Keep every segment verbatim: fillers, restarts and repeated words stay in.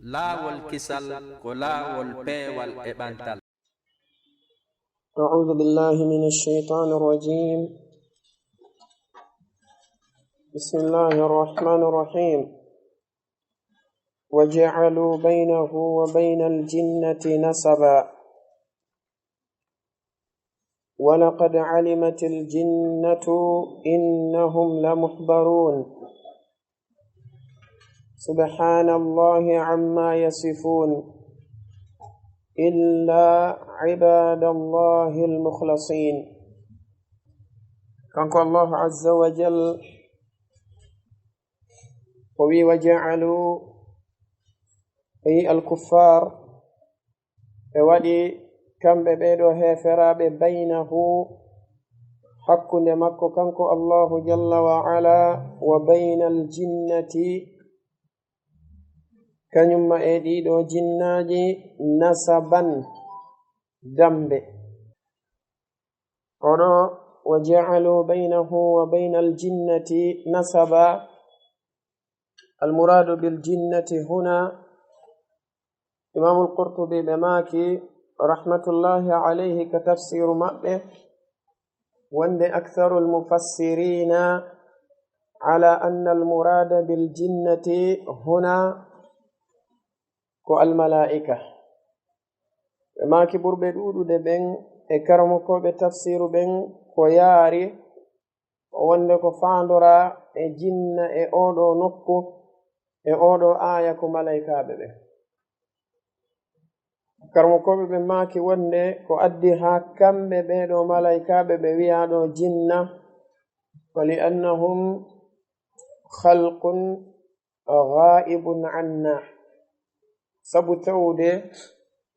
Laawol kisal ko laawol peewal e ɓantal. أعوذ بالله من الشيطان الرجيم. بسم الله الرحمن الرحيم. وجعلوا بينه وبين الجنة نسبا. ولقد علمت الجنة إنهم لمحضرون. سبحان الله عما يصفون. إلا عباد الله المخلصين. Kanko Allahu Azza wa Jal, o wi, "Wa ja'alu", o wi alkuffar, ɓe waɗi kamɓe ɓeeɗo heeferaaɓe, "baynahu", hakkunde makko kanko Allahu Jalla wa Ala, "wa baynal jinnati", kañum ma e ɗiɗo jinnaaji, "nasaban", dambe. Oɗo, "wa ja'alu baynahu wa baynal jinnati nasaba." Almuraadu bil jinnati huna, Imaamul Qurtubi ɓe maaki, rahmatullahi alayhi, ka tafsiru maɓɓe, wonde aktharul mufassirina ala anna almurada bil jinnati huna ko almalaa'ika. Ɓe maaki ɓurɓe ɗuuɗude ɓen e karamokooɓe tafsiru ɓen ko yaari o wonde ko faandoraa e jinna e ooɗo nokku, e ooɗo aaya ko malaykaaɓe ɓen. Karamokooɓe ɓe maaki wonde ko addi haa kamɓe ɓeeɗo malaykaaɓe ɓe wi'aa ɗo jinna, ko li annahum khalqun ghaibun anna. Sabu tawde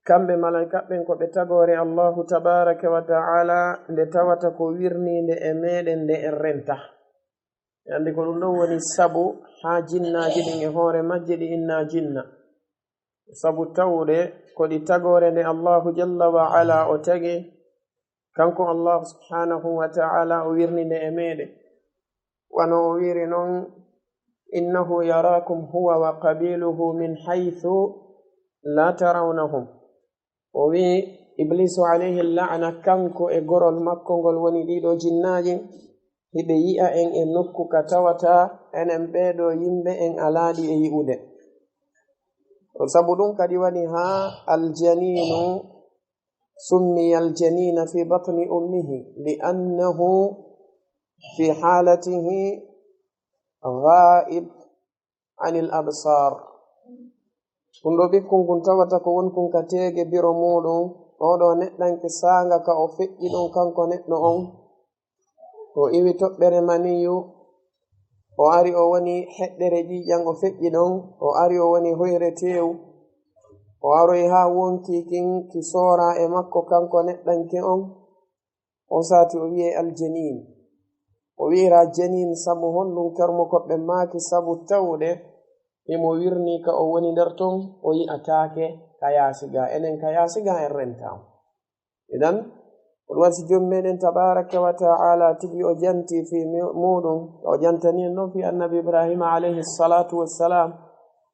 kamɓe malaykaaɓe ɓen ko ɓe tagoore Allahu tabaraka wa ta'ala nde tawata ko wirniinde e meɗen nde en renta. En anndi ko ɗum ɗon woni sabu haa jinnaaji ɗin e hoore majji ɗi innaa jinna. Sabu tawde ko ɗi tagoore nde Allahu jalla wa ala o tagi, kanko Allahu subhanahu wa ta'ala o wirni nde e meɗen. Wano o wiri non, "Innahu yarakum huwa wa qabiluhu min haythu la tarawnahum." O wi'i, Ibliisu alayhi la'na, kanko e gorol makko ngol woni ɗiɗo jinnaaji, hiɓe yi'a en e nokku ka tawata enen ɓeeɗo yimɓe en alaaɗi e yi'ude. On sabu ɗum kadi waɗi haa aljaniinu summiya aljaniina fi batni ummihi, li annahu fi haalatihi ghaib anil absar. Ɗum ɗo ɓikkun kun tawata ko won kun ka teege biro muuɗum, oo ɗo neɗɗanke saanga ka o feƴƴi ɗon kanko neɗɗo on, o iwi toɓɓere maniyu, o ari o woni heɗɗere ƴiiƴan o feƴƴi ɗon, o ari o woni hoyre teewu, o aroyi haa wonkii kin ki soora e makko kanko neɗɗanke on, on saati o wi'e aljaniin. O wi'ira janiin sabu honɗum? Karmo koɓɓe maaki sabu tawde himo wirnii ka o woni nder ton, o yi'ataake ka yaasi ga. Enen ka yaasi ga en rentaama. Idan, ko ɗum waɗi si Joomi meɗen tabaraka wa ta'ala tigi o janti fii mi-, muuɗum, o jantani en non fii Annabi Ibrahima alayhi salatu wassalam.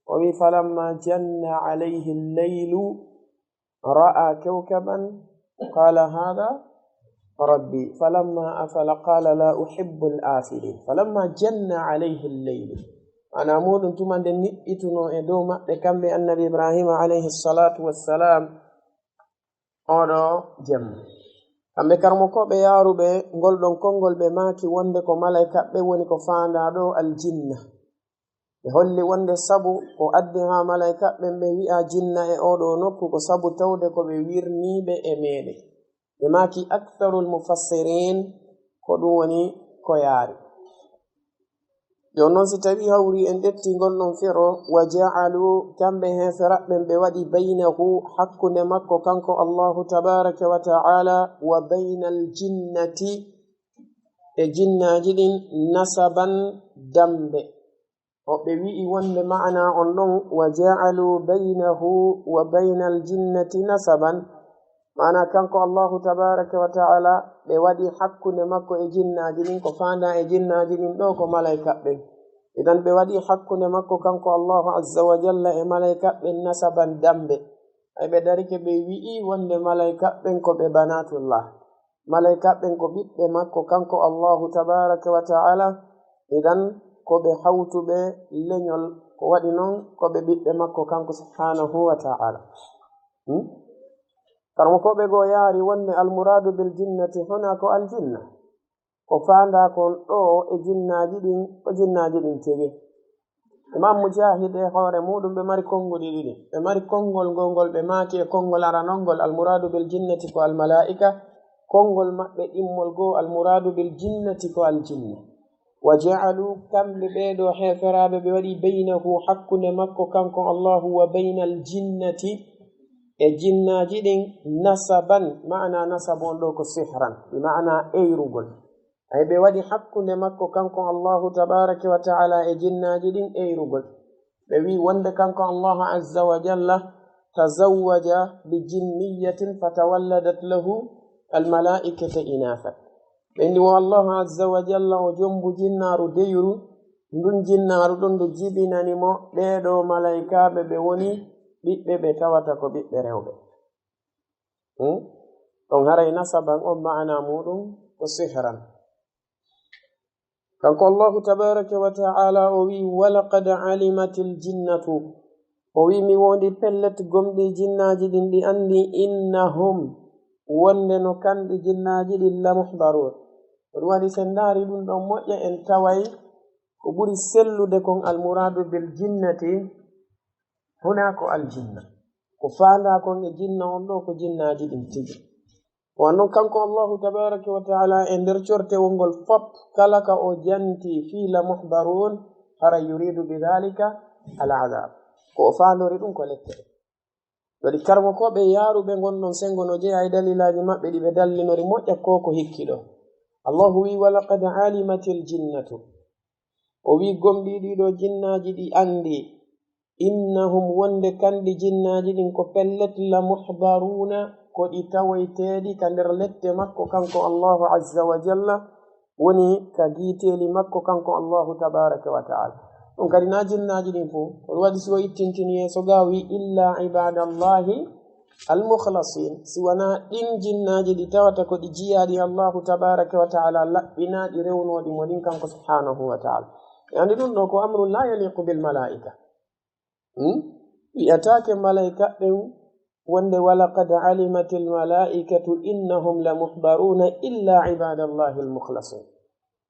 O wi'i, "Falamma janna alayhi llaylu ra'a kawkaban qala hadha rabbi, falamma afala qala la uhibbul afilin." Falamma janna alayhi llaylu. Maanaa muuɗum, tuma nde niɓɓitunoo e dow maɓɓe kamɓe Annabi Ibrahima alayhi salatu wassalam, oɗo jemma. Kamɓe karmokooɓe yaaruɓe ngol ɗon konngol, ɓe maaki wonde ko malaykaaɓe woni ko faandaa ɗo aljinna. Ɓe holli wonde sabu ko addi haa malaykaaɓe ɓen ɓe wi'a jinna e oo ɗoo nokku ko sabu tawde ko ɓe wirniiɓe e meeɗen. Ɓe maaki aktharul mufassirin ko ɗum woni ko yaari. Jooni non, si tawii hawri en ƴetti ngol ɗon firo, wa ja'alu, kamɓe heeferaɓɓen ɓe waɗi baynahu, hakkunde makko kanko Allahu tabaraka wa ta'ala, wa baynal jinnati, e jinnaaji ɗin, nasaban, dambe. O ɓe wi'i wonde maana on ɗon, wa ja'alu baynahu wa baynal jinnati nasaban. Maana kanko Allahu tabaraka wa ta'ala, ɓe waɗi hakkunde makko e jinnaaji ɗin, ko faandaa e jinnaaji ɗin ɗo ko malaykaaɓe ɓen. Idan ɓe waɗi hakkunde makko kanko Allahu azza wa jalla e malayka ɓen nasaban dambe. Ay ɓe darike ɓe wi'i wonde malayka ɓen ko ɓe banatullah. Malayka ɓen ko ɓiɓɓe makko kanko Allahu tabaraka wa ta'ala. Idan ko ɓe hawtuɓe leñol, ko waɗi non ko ɓe ɓiɓɓe makko kanko subhanahu wa ta'ala. Hmm? Karmo ko ɓe go yaari wonde almuradu bil jinnati huna ko aljinna. Ko faandaa kon ɗoo e jinnaaji ɗin, ko jinnaaji ɗin tigi. Imam Mujahid e hoore muuɗum ɓe mari konnguɗi ɗiɗi. Ɓe mari konngol ngol, ngol ɓe maaki e konngol aranol ngol, almuraadu bil jinnati ko almalaa'ika, konngol maɓɓe ɗimmol goo, almuraadu bil jinnati ko aljinna. Wa ja'alu, kamɓe ɓee ɗoo heeferaaɓe, ɓe waɗi baynahu, hakkunde makko kanko Allahu, wa baynal jinnati, e jinnaaji ɗin, nasaban, maana nasabu on ɗoo ko sihran, bi maana eyrugol. Ay ɓe waɗi hakkunde makko kanko Allahu tabaraka wa ta'ala e jinnaaji ɗin eyrugol. Ɓe wi wonde kanko Allahu azza wa jalla tazawwaja bi jinniyatin fatawalladat lahu almalaikata inatha. Ɓe ndi wo Allahu azza wa jalla o jombu jinnaaru deyuru, ndun jinnaaru ɗon ndu jibinani mo ɓee ɗoo malaikaaɓe ɓe woni ɓiɓɓe ɓe tawata ko ɓiɓɓe rewɓe. Hmm? Ɗon haray nasaban on maana muuɗum ko sihran. Kanko Allahu tabaraka wa ta'ala o wi, "Walaqad alimatil jinnatu." O wi, "Mi wondi pellet gomɗi jinnaaji ɗin ɗi anndi innahum, wonde no kanɗi jinnaaji ɗin la muhdarun." Ko ɗum waɗi sen ndaari ɗum ɗon moƴƴa en taway ko ɓuri sellude kon almuraadu bil jinnati huna ko aljinna. Ko faandaa kon e jinna on ɗoo ko jinnaaji ɗin tigi. Ko non kanko Allahu tabaraka wa ta'ala e nder cortewol ngol fop kala ka o janti fii la muhdarun hara yuridu bi dhalika al adab. Ko o faandori ɗum ko lette. Waɗi karmokooɓe yaaruɓe ngon ɗon sengo no jeyaa e dalilaaji maɓɓe ɗi ɓe dallinori moƴƴa ko ko hikki ɗoo. Allahu wi, "Walaqad alimatil jinnatu." O wi, "Gomɗii ɗii ɗoo jinnaaji ɗi anndi, innahum, wonde kanɗi jinnaaji ɗin ko pellet la muhdaruna, ko ɗi tawoyteeɗi ka nder lette makko kanko Allahu azza wa jalla, woni ka giiteeli makko kanko Allahu tabaraka wa ta'ala." Ɗum kadi na jinnaaji ɗin fof, ko ɗum waɗi si o ittintini yeeso gaa wi, "Illa ibadallahi al-mukhlasin." Si wanaa ɗin jinnaaji ɗi tawata ko ɗi jiyaaɗi Allahu tabaraka wa ta'ala, laɓɓinaaɗi, rewnooɗi mo ɗin kanko subhanahu wa ta'ala. E anndi ɗum ɗoo ko amrun la yaliqu bil malaika. Hmm? Wi'ataake malaika ɓen wonde, "Walaqad alimatil malaikatu innahum la muhdaruna illa ibadallahi al-mukhlasin."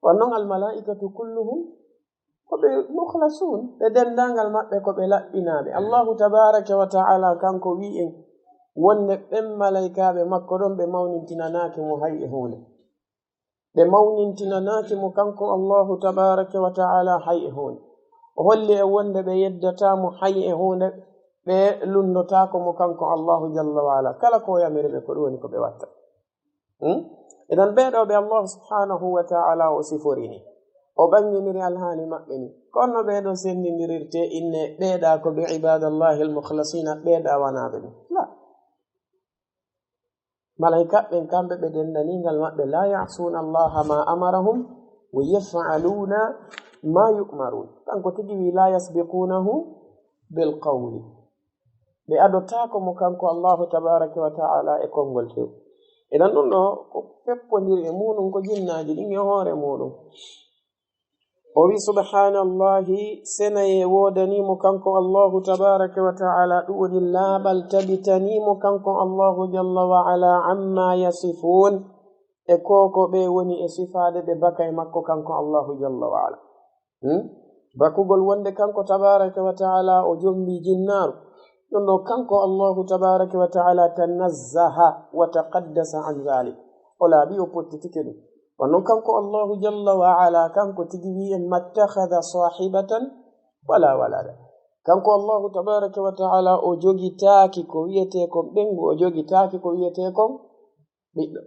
Won non al malaikatu kulluhum ko ɓe mukhlasun, ɓe denndaangal maɓɓe ko ɓe laɓɓinaaɓe. Allahu tabaraka wa ta'ala kanko wi'i en wonde ɓen malaikaaɓe makko ɗon ɓe mawnintinanaaki mo hay e huunde. Ɓe mawnintinanaaki mo kanko Allahu tabaraka wa ta'ala hay e huunde. O holli en wonde ɓe yeddataa mo hay e huunde, ɓe lunndotaako mo kanko Allahu jalla wa ala. Kala ko o yamiri ɓe ko ɗum woni ko ɓe watta. Hmm? Idan ɓee ɗoo ɓe Allah subhanahu wa ta'ala o siforini, o ɓanginiri alhaali maɓɓe ni. Kono ɓee ɗoo senndindirirte inne ɓee ɗaa ko ɓe ibadallahi al-mukhlasina, ɓee ɗaa wanaa ɓe ɗum. La. Malaika ɓen kamɓe ɓe denndaniingal maɓɓe, "La ya'suna Allaha ma amarahum wa yaf'aluna ma yu'marun." Kanko tigi wi, "La yasbiqunahu bil qawli." Ɓe adotaako mo kanko Allahu tabaraka wa ta'ala e konngol few. Idan ɗum ɗoo ko feppondiri e muuɗum ko jinnaaji ɗin e hoore muuɗum. O wi, "Subhanallahi, senayee woodanii mo kanko Allahu tabaraka wa ta'ala, ɗum woni laaɓal tabitanii mo kanko Allahu jalla wa ala amma yasifun." E ko ko ɓe woni e sifaade ɓe baka e makko kanko Allahu jalla wa ala. Hmm? Bakugol wonde kanko tabaraka wa ta'ala o jombi jinnaaru. Ɗum ɗoo kanko Allahu tabaraka wa ta'ala tanazzaha wa taqaddasa an dhalik. O laaɓi, o pottitike ɗum. Kono kanko Allahu jalla wa ala kanko tigi wi en, "Mattakhadha sahibatan wala walada." Kanko Allahu tabaraka wa ta'ala o jogitaaki ko wiyetee kon ɓengu, o jogitaaki ko wiyetee kon ɓiɗɗo.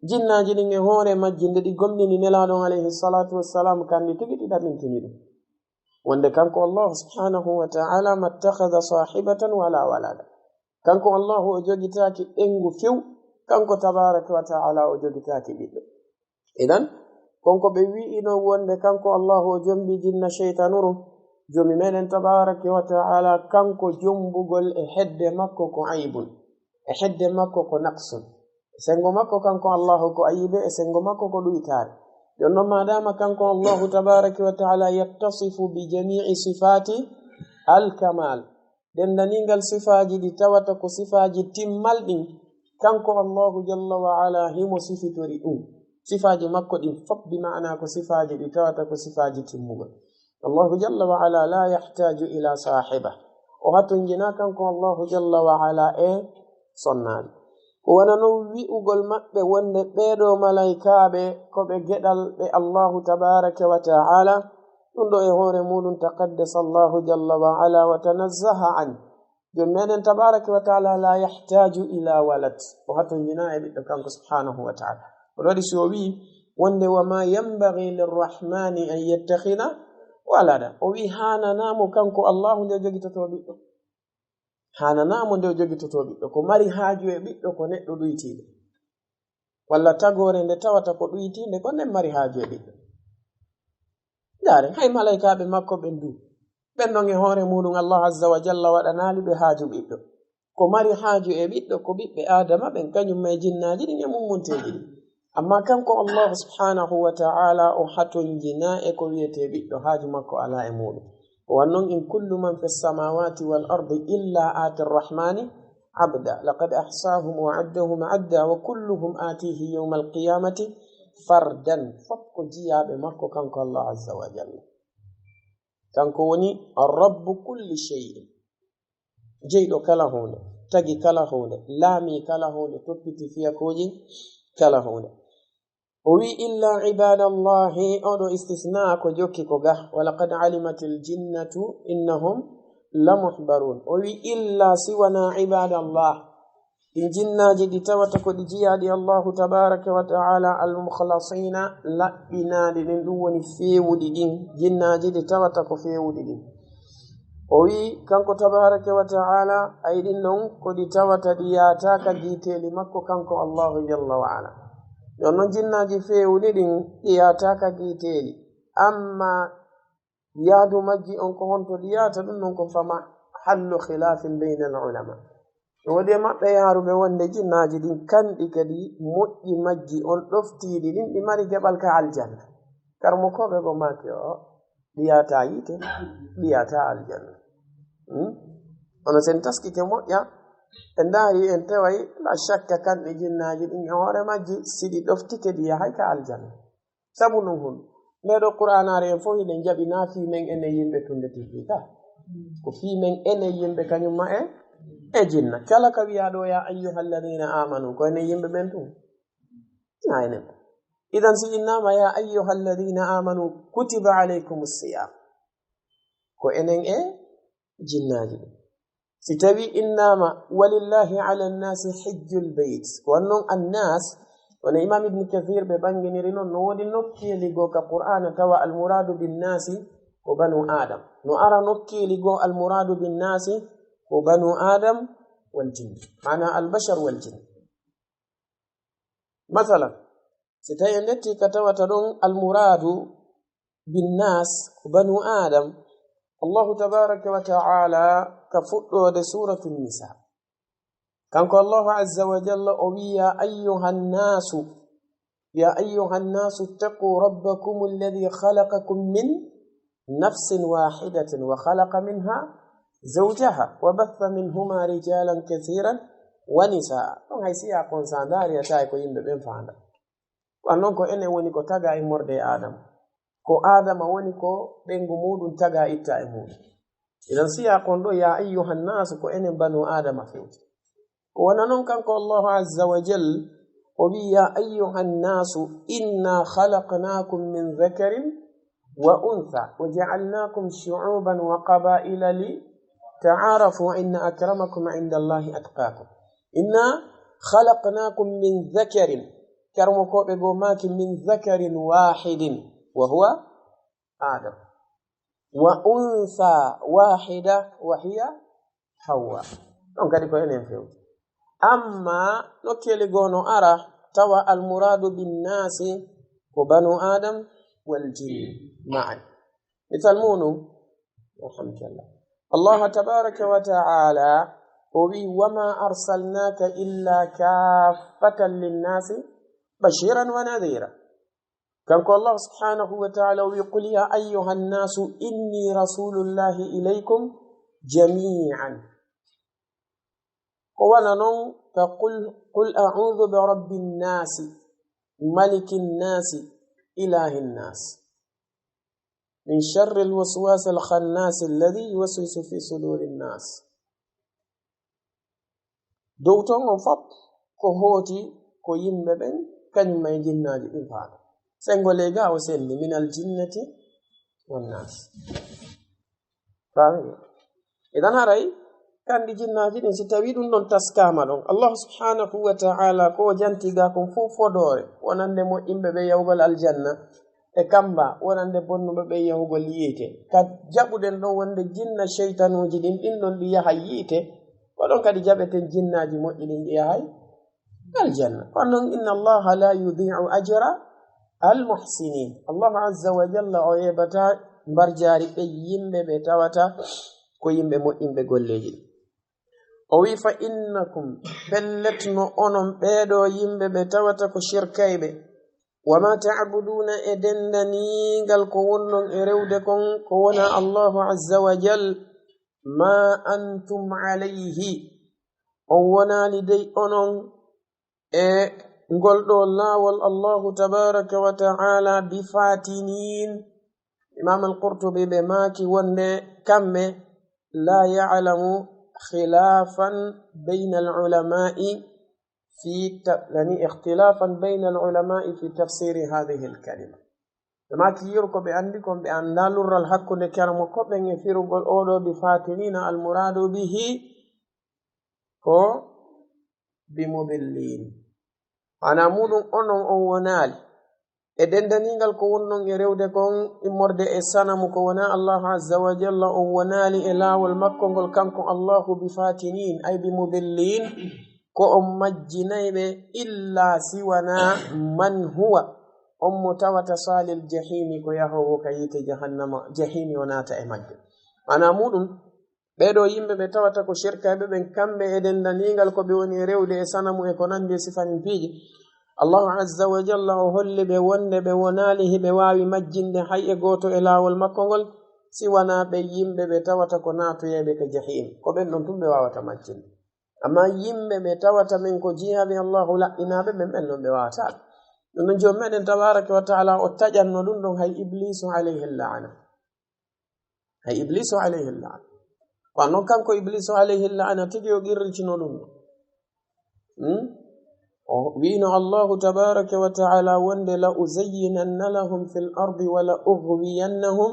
Jinnaaji ɗin e hoore majji nde ɗi gomɗini Nelaaɗo on alayhi salatu wassalam kandi tigi ɗi ɗaɓintini ɗum. Wonde kanko Allah subhanahu wa ta'ala mattakhadha sahibatan wala walada. Kanko Allah o jogitaaki ɓengu few, kanko tabaraka wa ta'ala o jogitaaki ɓiɗɗo. Idan, Kon ko ɓe wi'ino wonde kanko Allahu o jombi jinna sheytanuru, jomi meɗen tabaraka wa ta'ala kanko jombugol e hedde makko ko aybun. E hedde makko ko naqsun. E sengo makko kanko Allahu ko ayibe, e sengo makko ko ɗuytaare. Jon non madama kanko Allahu tabaraka wa ta'ala yattasifu bi jami'i sifati al-kamal. Dendaningal sifaaji ɗi tawata ko sifaaji timmal ɗin, kanko Allahu jalla wa ala himo sifitori ɗum. Sifaaji makko ɗin fof bi ma'ana ko sifaaji ɗi tawata ko sifaaji timmugol. Allahu jalla wa ala la yahtaju ila sahiba. O hatonjina kanko Allahu jalla wa ala e sonnaaɓe. Ko wona non wi'ugol maɓɓe wonde ɓeeɗo malaykaaɓe ko ɓe geɗal ɓe Allahu tabaraka wa ta'ala, ɗum ɗo e hoore muɗum taqaddasa Allahu jalla wa ala wa tanazzaha an. Jom meɗen tabaraka wa ta'ala la yahtaju ila walad. O hatonjina e ɓiɗɗo kanko subhanahu wa ta'ala. O waɗi si o wi'i wonde wa ma yanbaghi lirrahmani an yattakhidha walada. O wi'i hananamo kanko Allahu nde o jogitoto ɓiɗɗo. Hananamo nde o jogitoto ɓiɗɗo. Ko mari haaju e ɓiɗɗo ko neɗɗo ɗuytiiɗo. Walla tagoore nde tawata ko ɗuytiinde ko nden mari haaju e ɓiɗɗo. Ndaare, hay malaykaaɓe makko ɓen du, ɓen non e hoore muɗum Allah azza wa jalla waɗanaali ɓe haaju ɓiɗɗo. Ko mari haaju e ɓiɗɗo ko ɓiɓɓe Aadama ɓen, kañum ma e jinnaaji ɗin e mummunteeji ɗin. Amma kanko Allah subhanahu wa ta'ala o hatonjina e ko wiyetee ɓiɗɗo, haaju makko alaa e muɗum. Ko wan non in kullu man fi samawati wal ardi illa ati rrahmani abda. Laqad ahsahum wa addahum adda wa kulluhum atihi yawma alqiyamati fardan. Fof ko jiyaaɓe makko kanko Allah azza wa jalla. Kanko woni rabbu kulli shay'in. Jeyɗo kala huunde, tagi kala huunde, laami kala huunde, toppiti fiyakooji kala huunde. O wi illa ibadallahi, oɗo istisna ko jokki ko ga, walaqad alimatil jinnatu innahum lamuhbarun. O wi illa si wona ibadallah, ɗin jinnaaji ɗi tawata ko ɗi jiyaaɗi Allahu tabaraka wa ta'ala, al-mukhlasina, laɓɓinaaɗi ɗin, ɗum woni feewuɗi ɗin, jinnaaji ɗi tawata ko feewuɗi ɗin. O wi kanko tabaraka wa ta'ala, ay ɗin non ko ɗi tawata ɗi yaataaka giiteeli makko kanko Allahu jalla wa ala. Ɗon non jinnaaji feewuɗi ɗin ɗi yaataaka giiteeli, amma yaadu majji on ko honto ɗi yaata, ɗum non ko fa mahallu khilafin bayna al-ulama. No woodi e maɓɓe yaaruɓe wonde jinnaaji ɗin kanɗi kadi moƴƴi majji on ɗoftiiɗi ɗin ɗi mari geɓal ka aljanna. Karmokooɓe go maaki o, ɗi yaata yiite, ɗi yaata aljanna. Hmm? Ono sen taskike moƴƴa, en ndaari en teway, la shakka kanɗi jinnaaji ɗin e hoore majji, si ɗi ɗoftike ɗi yahay ka aljanna. Sabu non hon, nde ɗo Qur'aanaare en fof hiɗen jaɓi na fii men enen yimɓe tunde tirɗi ka. Ko fii men enen yimɓe kañum ma e, e jinna. Kala ka wi'aa ɗo, ya ayyuhalladhina amanu, ko enen yimɓe ɓen tun? Na enen. Idan si innaama ya ayyuhalladhina amanu kutiba alaykumus siyam, ko enen e jinnaaji ɗin. Si tawi innaama walillahi ala nnasi hijjul bayt, ko wan non annas, wona Imam Ibn Kathir ɓe ɓanginiri non, no woodi nokkeeli goo ka Qur'aana tawa almuraadu binnasi ko banu Adam. No ara nokkeeli goo almuraadu binnasi ko banu Adam wal jinn, maana albashar wal jinn. Masalan, si tawi en ƴetti ka tawata ɗon almuraadu binnas ko banu Adam, Allahu tabaraka wa ta'ala ka fuɗɗoode Suratu Nisa. Kanko Allahu azza wa jalla o wi, ya ayyuhan nasu, ya ayyuhan nasu ittaqu rabbakum alladhi khalaqakum min nafsin wahidatin wa khalaqa minha zawjaha wa batha minhuma rijalan kathiran wa nisaa. Ɗon hay siya kon sa ndaari a tawi ko yimɓe ɓen faanda. Ko non ko enen woni ko taga immorde e Adama. Ko Adama woni ko ɓeyngu muɗum taga itta e muɗum. Idan siya kon ɗo ya ayyuhan nasu ko enen banu Adama fewti. Ko wona non kanko Allahu azza wa jal o wi, ya ayyuhan nasu inna khalaqnakum min dhakarin wa untha wa ja'alnakum shu'uban wa qaba'ila li ta'arafu inna akramakum inda Allahi atqakum. Inna khalaqnakum min dhakarin, karmokooɓe goo maaki min dhakarin wahidin wa huwa Adam. Wa untha wahida wa hiya Hawwa. Ɗon kadi ko enen fewti. Amma nokkeeli goo no ara tawa almuraadu binnasi وبنو آدم والجن معا. Misal muɗum, alhamdulillah. Allah tabaraka wa ta'ala o wi, "وما أرسلناك إلا كافة للناس بشيرا ونذيرا." Kanko Allah subhanahu wa ta'ala o wi, "قل يا أيها الناس إني رسول الله إليكم جميعا." Ko wano non ka قل، "قل أعوذ برب الناس، ملك الناس، إله الناس، من شر الوسواس الخناس الذي يوسوس في صدور الناس." Dow ton on fop ko hooti ko yimɓe ɓen, kañum e jinnaaji ɗin faata. Sengo ley ga o sendi, "من الجنة والناس." Faami? Idan haray, kandi jinnaaji ɗin, si tawi ɗum ɗon taskaama ɗon, Allah subhanahu wa ta'ala ko o janti ga kon fof fodoore, wonande moƴƴinɓe ɓe yahugol aljanna, e kamba wonande bonnuɓe ɓe yahugol yiite. Ka jaɓuɗen ɗon wonde jinna sheytanuuji ɗin, ɗin ɗon ɗi yaha yiite, ko ɗon kadi jaɓeten jinnaaji moƴƴi ɗin ɗi yahay aljanna. Kono non, "إن الله لا يضيع أجر المحسنين." Allah azza wa jalla o yeɓata mbarjaari ɓe yimɓe ɓe tawata ko yimɓe moƴƴinɓe golleeji. O wi, "فإنكم", pellet no onon ɓeeɗo yimɓe ɓe tawata ko shirkayɓe, "وما تعبدون", e dendaniingal ko wonɗon e rewde kon ko wona Allahu azza wa jal, "ما أنتم عليه", on wonaali dey onon e ngol ɗo laawol Allahu tabaraka wa ta'ala, "بفاتنين." Imam Al-Qurtubi ɓe maaki wonde kamɓe, "لا يعلم خلافا بين العلماء في ت-، يعني اختلافا بين العلماء في تفسير هذه الكلمة." Ɓe maaki yeru ko ɓe anndi kon, ɓe annda lurral hakkunde kera mo ko ɓen e firugol oɗo "بفاتنين", المراد به ko "بمضلين". Ana muɗum onon on wonaali e dendaniingal ko wonɗon e rewde kon immorde e sanamu ko wona Allahu azza wa jalla, on wonaali e laawol makko ngol kanko Allahu "بفاتنين", ay "بمضلين", ko on majjinayɓe, "إلا", si wona, "من هو", on mo tawata "صال الجحيم", ko yahoowo ka yiite jahannama, jahiimi o naata e majje. Ana muɗum, ɓeeɗo yimɓe ɓe tawata ko shirkayɓe ɓen, kamɓe e dendaniingal ko ɓe woni e rewde e sanamu e ko nanndi e sifanin piiji, Allahu azza wa jalla o holli ɓe wonde ɓe wonaali hiɓe waawi majjinde hay e gooto e laawol makko ngol, si wanaa ɓe yimɓe ɓe tawata ko naatoyeeɓe ka jahiim. Ko ɓen ɗon tun ɓe waawata majjinde. Amma yimɓe ɓe tawata men ko jiyaaɓe Allahu laɓɓinaaɓe ɓen, ɓen ɗon ɓe waawataa. Ɗum ɗon Joom meɗen tabaraka wa ta'ala o taƴanno ɗum ɗon hay Ibliisu alayhi la'ana. Hay Ibliisu alayhi la'ana. Kono non kanko Ibliisu alayhi la'ana tigi o qirritino ɗum ɗon. Hmm? O wiino Allahu tabaraka wa ta'ala wonde, "لأزينن لهم في الأرض ولأغوينهم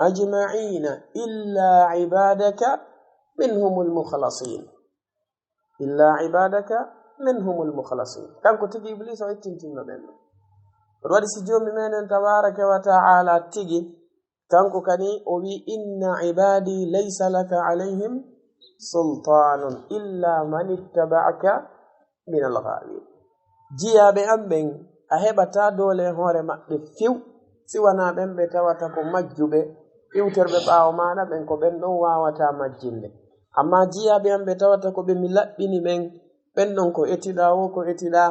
أجمعين إلا عبادك منهم المخلصين. إلا عبادك منهم المخلصين." Kanko tigi Ibliisu o ittintinno ɓen ɗon. Ɗum waɗi si Joomi meɗen tabaraka wa ta'ala tigi, kanko kadi o wi, "إن عبادي ليس لك عليهم سلطان إلا من اتبعك من الغاوين." Jiyaaɓe am ɓen, a heɓataa doole e hoore maɓɓe few, si wanaa ɓen ɓe tawata ko majjuɓe, iwterɓe ɓaawo maaɗa ɓen, ko ɓen ɗon waawataa majjinde. Amma jiyaaɓe am ɓe tawata ko ɓe mi laɓɓini ɓen, ɓen ɗon ko etiɗaa woo ko etiɗaa,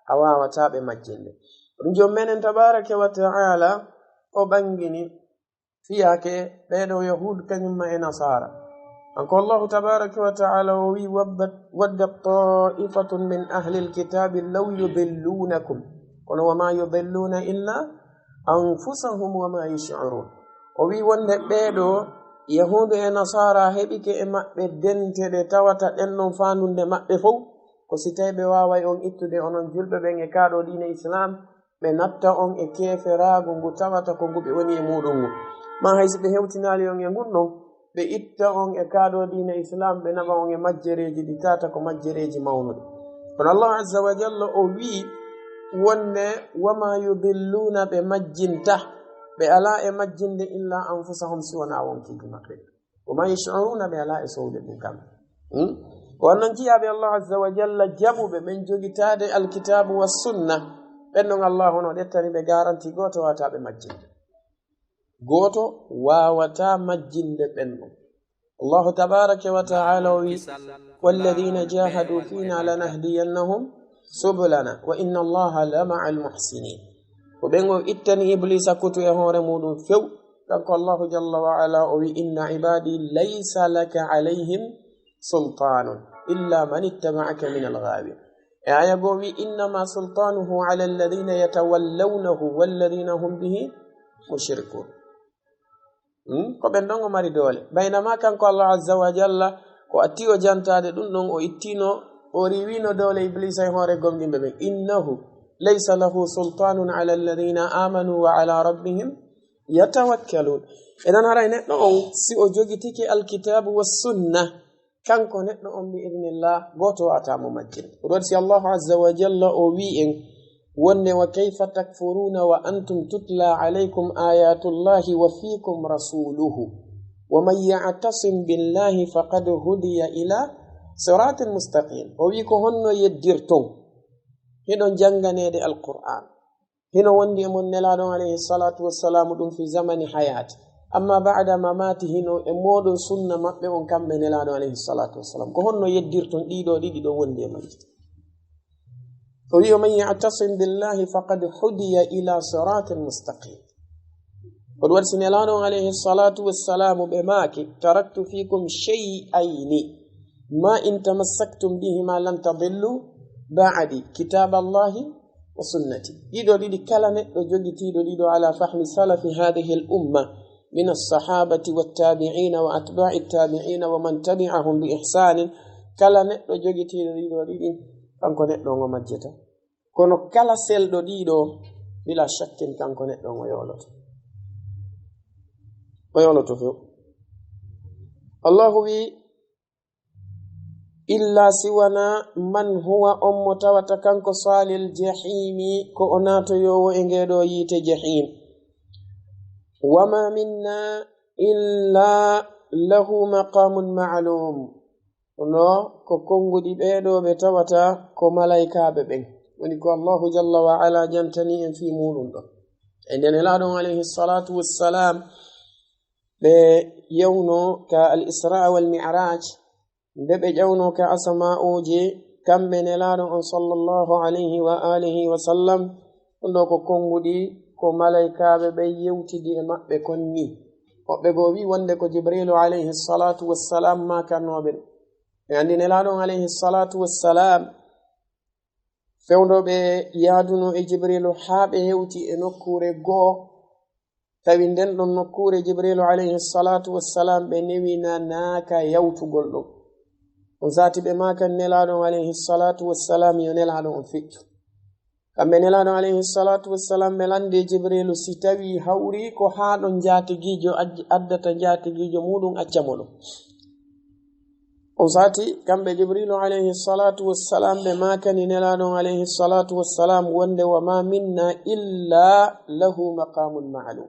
a waawataa ɓe majjinde. Ɗum Joom meɗen tabaraka wa ta'ala o ɓangini fiyaake ɓeeɗo Yahuud kañum ma e Nasaara. Kanko Allahu tabaraka wa ta'ala o wi, "ودت، ودت طائفة من أهل الكتاب لو يضلونكم." Kono, "وما يضلون إلا أنفسهم وما يشعرون." O wi wonde ɓeeɗo Yahuudu e Nasaara heɓike e maɓɓe dente ɗe tawata ɗen ɗon faandunde maɓɓe fow, ko si tawi ɓe waaway on ittude onon julɓe ɓen e kaa ɗoo diina Islaam, ɓe natta on e keeferaagu ngu tawata ko ngu ɓe woni e muuɗum ngu. Ma hay si ɓe hewtinaali on e ngun ɗon, ɓe itta on e kaa ɗoo diina Islaam, ɓe naɓa on e majjereeji ɗi tawata ko majjereeji mawnuɗi. Kono Allah azza wa jalla o wii wonde, "وما يضلون", ɓe majjinta, ɓe alaa e majjinde, "إلا أنفسهم", si wonaa wonkiiji maɓɓe. "وما يشعرون", ɓe alaa e sowde ɗum kamɓe. Hmm? Ko on non jiyaaɓe Allah azza wa jalla jaɓuɓe ɓen jogitaade alkitaabu wa sunna, Ɓen ɗon Allahu no ƴettani ɓe garanti, gooto waawataa ɓe majjinde. Gooto waawataa majjinde ɓen ɗon. Allahu tabaraka wa ta'ala o wi, "Walladhina jahadu fina lanahdiyannahum subulana wa inna Allaha la ma'al muhsinin." Ko ɓen o ittani Iblisa kutu e hoore muɗum few. Kanko Allahu jalla wa ala o wi, "Inna ibadi laysa laka alayhim sultanun illa man ittaba'aka min al-ghawin." E aya goo wi, "Innama sultanuhu ala alladhina yatawallawnahu walladhina hum bihi mushrikun." Hmm? Ko ɓen ɗon o mari doole. Baynama kanko Allah azza wa jalla ko atti o jantaade ɗum ɗon, o ittino, o riwino doole Iblisa e hoore gomɗinɓe ɓen. "Innahu laysa lahu sultanun ala alladhina amanu wa ala rabbihim yatawakkalun." Eɗen haray neɗɗo on, si o jogitike alkitabu wa sunna, kanko neɗɗo on, bi idnillah, gooto waawataa mo majjinde. Ko ɗon si Allahu azza wa jalla o wi en wonde, "Wa kayfa takfuruna wa antum tutla alaykum ayatullahi wa fikum rasuluhu, wa man ya'tasim billahi faqad hudiya ila siratin mustaqim." O wi, "Ko honno yeddirton? Hiɗon jannganeede Alqur'an. Hino wondi e mon Nelaaɗo on alayhi salatu wassalam ɗum fi zamani hayati. Amma ba'da mamati hino e moɗon sunna maɓɓe on kamɓe Nelaaɗo alayhi salatu wassalam. Ko honno yeddirton ɗiɗo ɗiɗi ɗo wondi e majji?" O wi, "Wa man ya'tasim billahi faqad hudiya ila siratin mustaqim." Ko ɗum waɗi si Nelaaɗo on alayhi salatu wassalam ɓe maaki, "Taraktu fikum shay'ayni ma in tamassaktum bihima lan tadillu ba'di, kitaballahi wa sunnati." Ɗiɗo ɗiɗi kala neɗɗo jogitiiɗo ɗiɗo ala fahmi salafi hadhihi al umma min as-sahabati wat tabi'ina wa atba'i tabi'ina wa man tabi'ahum bi ihsanin, kala neɗɗo jogitiiɗo ɗiɗo ɗiɗi, kanko neɗɗo on o majjata. Kono kala selɗo ɗiɗo, bila shakkin kanko neɗɗo on o yoloto. O yoloto few. Allahu wi, "Illa siwana man huwa on mo tawata kanko salil jahimi ko o naatoyoowo e ngeeɗo yiite jahim. Wa ma minna illa lahu maqamun ma'lum." Kono ko konnguɗi ɓeeɗo ɓe tawata ko malaykaaɓe ɓen. Woni ko Allahu jalla wa ala jantani en fii muuɗum ɗo. E nde Nelaaɗo on alayhi salatu wassalam ɓe yewno ka al isra wal mi'raj, nde ɓe ƴawno ka asama'uuji, kamɓe Nelaaɗo on sallallahu alayhi wa alihi wa sallam, ɗum ɗo ko konnguɗi ko malaykaaɓe ɓen yewtidi e maɓɓe kon ni. Woɓɓe goo wi wonde ko Jibrilu alayhi salatu wassalam maakanooɓe. Ɓe anndi Nelaaɗo on alayhi salatu wassalam, fewndo ɓe yaaduno e Jibrilu haa ɓe hewti e nokkuure goo, tawi nden ɗon nokkuure Jibrilu alayhi salatu wassalam ɓe newinanaaka yawtugol ɗon. On saati ɓe maakan Nelaaɗo on alayhi salatu wassalam yo Nelaaɗo on feƴƴu. Kamɓe Nelaaɗo alayhi salatu wassalam ɓe lanndi Jibrilu si tawi hawri ko haa ɗon njaatigiijo aj-, addata njaatigiijo muuɗum acca mo ɗon. On saati kamɓe Jibrilu alayhi salatu wassalam ɓe maakani Nelaaɗo on alayhi salatu wassalam wonde, "Wa ma minna illa lahu maqamun ma'lum."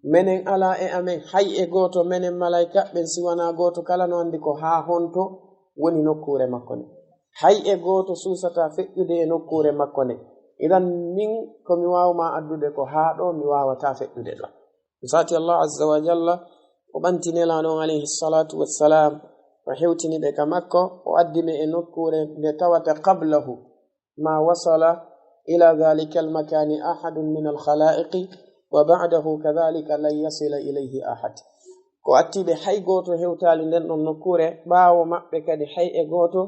Menen alaa e amen hay e gooto menen malaykaaɓe ɓen si wanaa gooto kala no anndi ko haa honto woni nokkuure makko nden. Hay e gooto suusataa feƴƴude e nokkuure makko nden. Idan min ko mi waawmaa addude ko haa ɗo, mi waawataa feƴƴude ɗo. Saati Allah azza wa jalla o ɓanti Nelaaɗo on alayhi salatu wassalam, o hewtini ɓe ka makko, o addi ɓe e nokkuure nde tawata qablahu ma wasala ila dhalika almakani ahadun min alkhalaiqi wa ba'dahu kadhalika lan yasila ilayhi ahad. Ko attiɓe hay gooto hewtaali nden ɗon nokkuure, ɓaawo maɓɓe kadi hay e gooto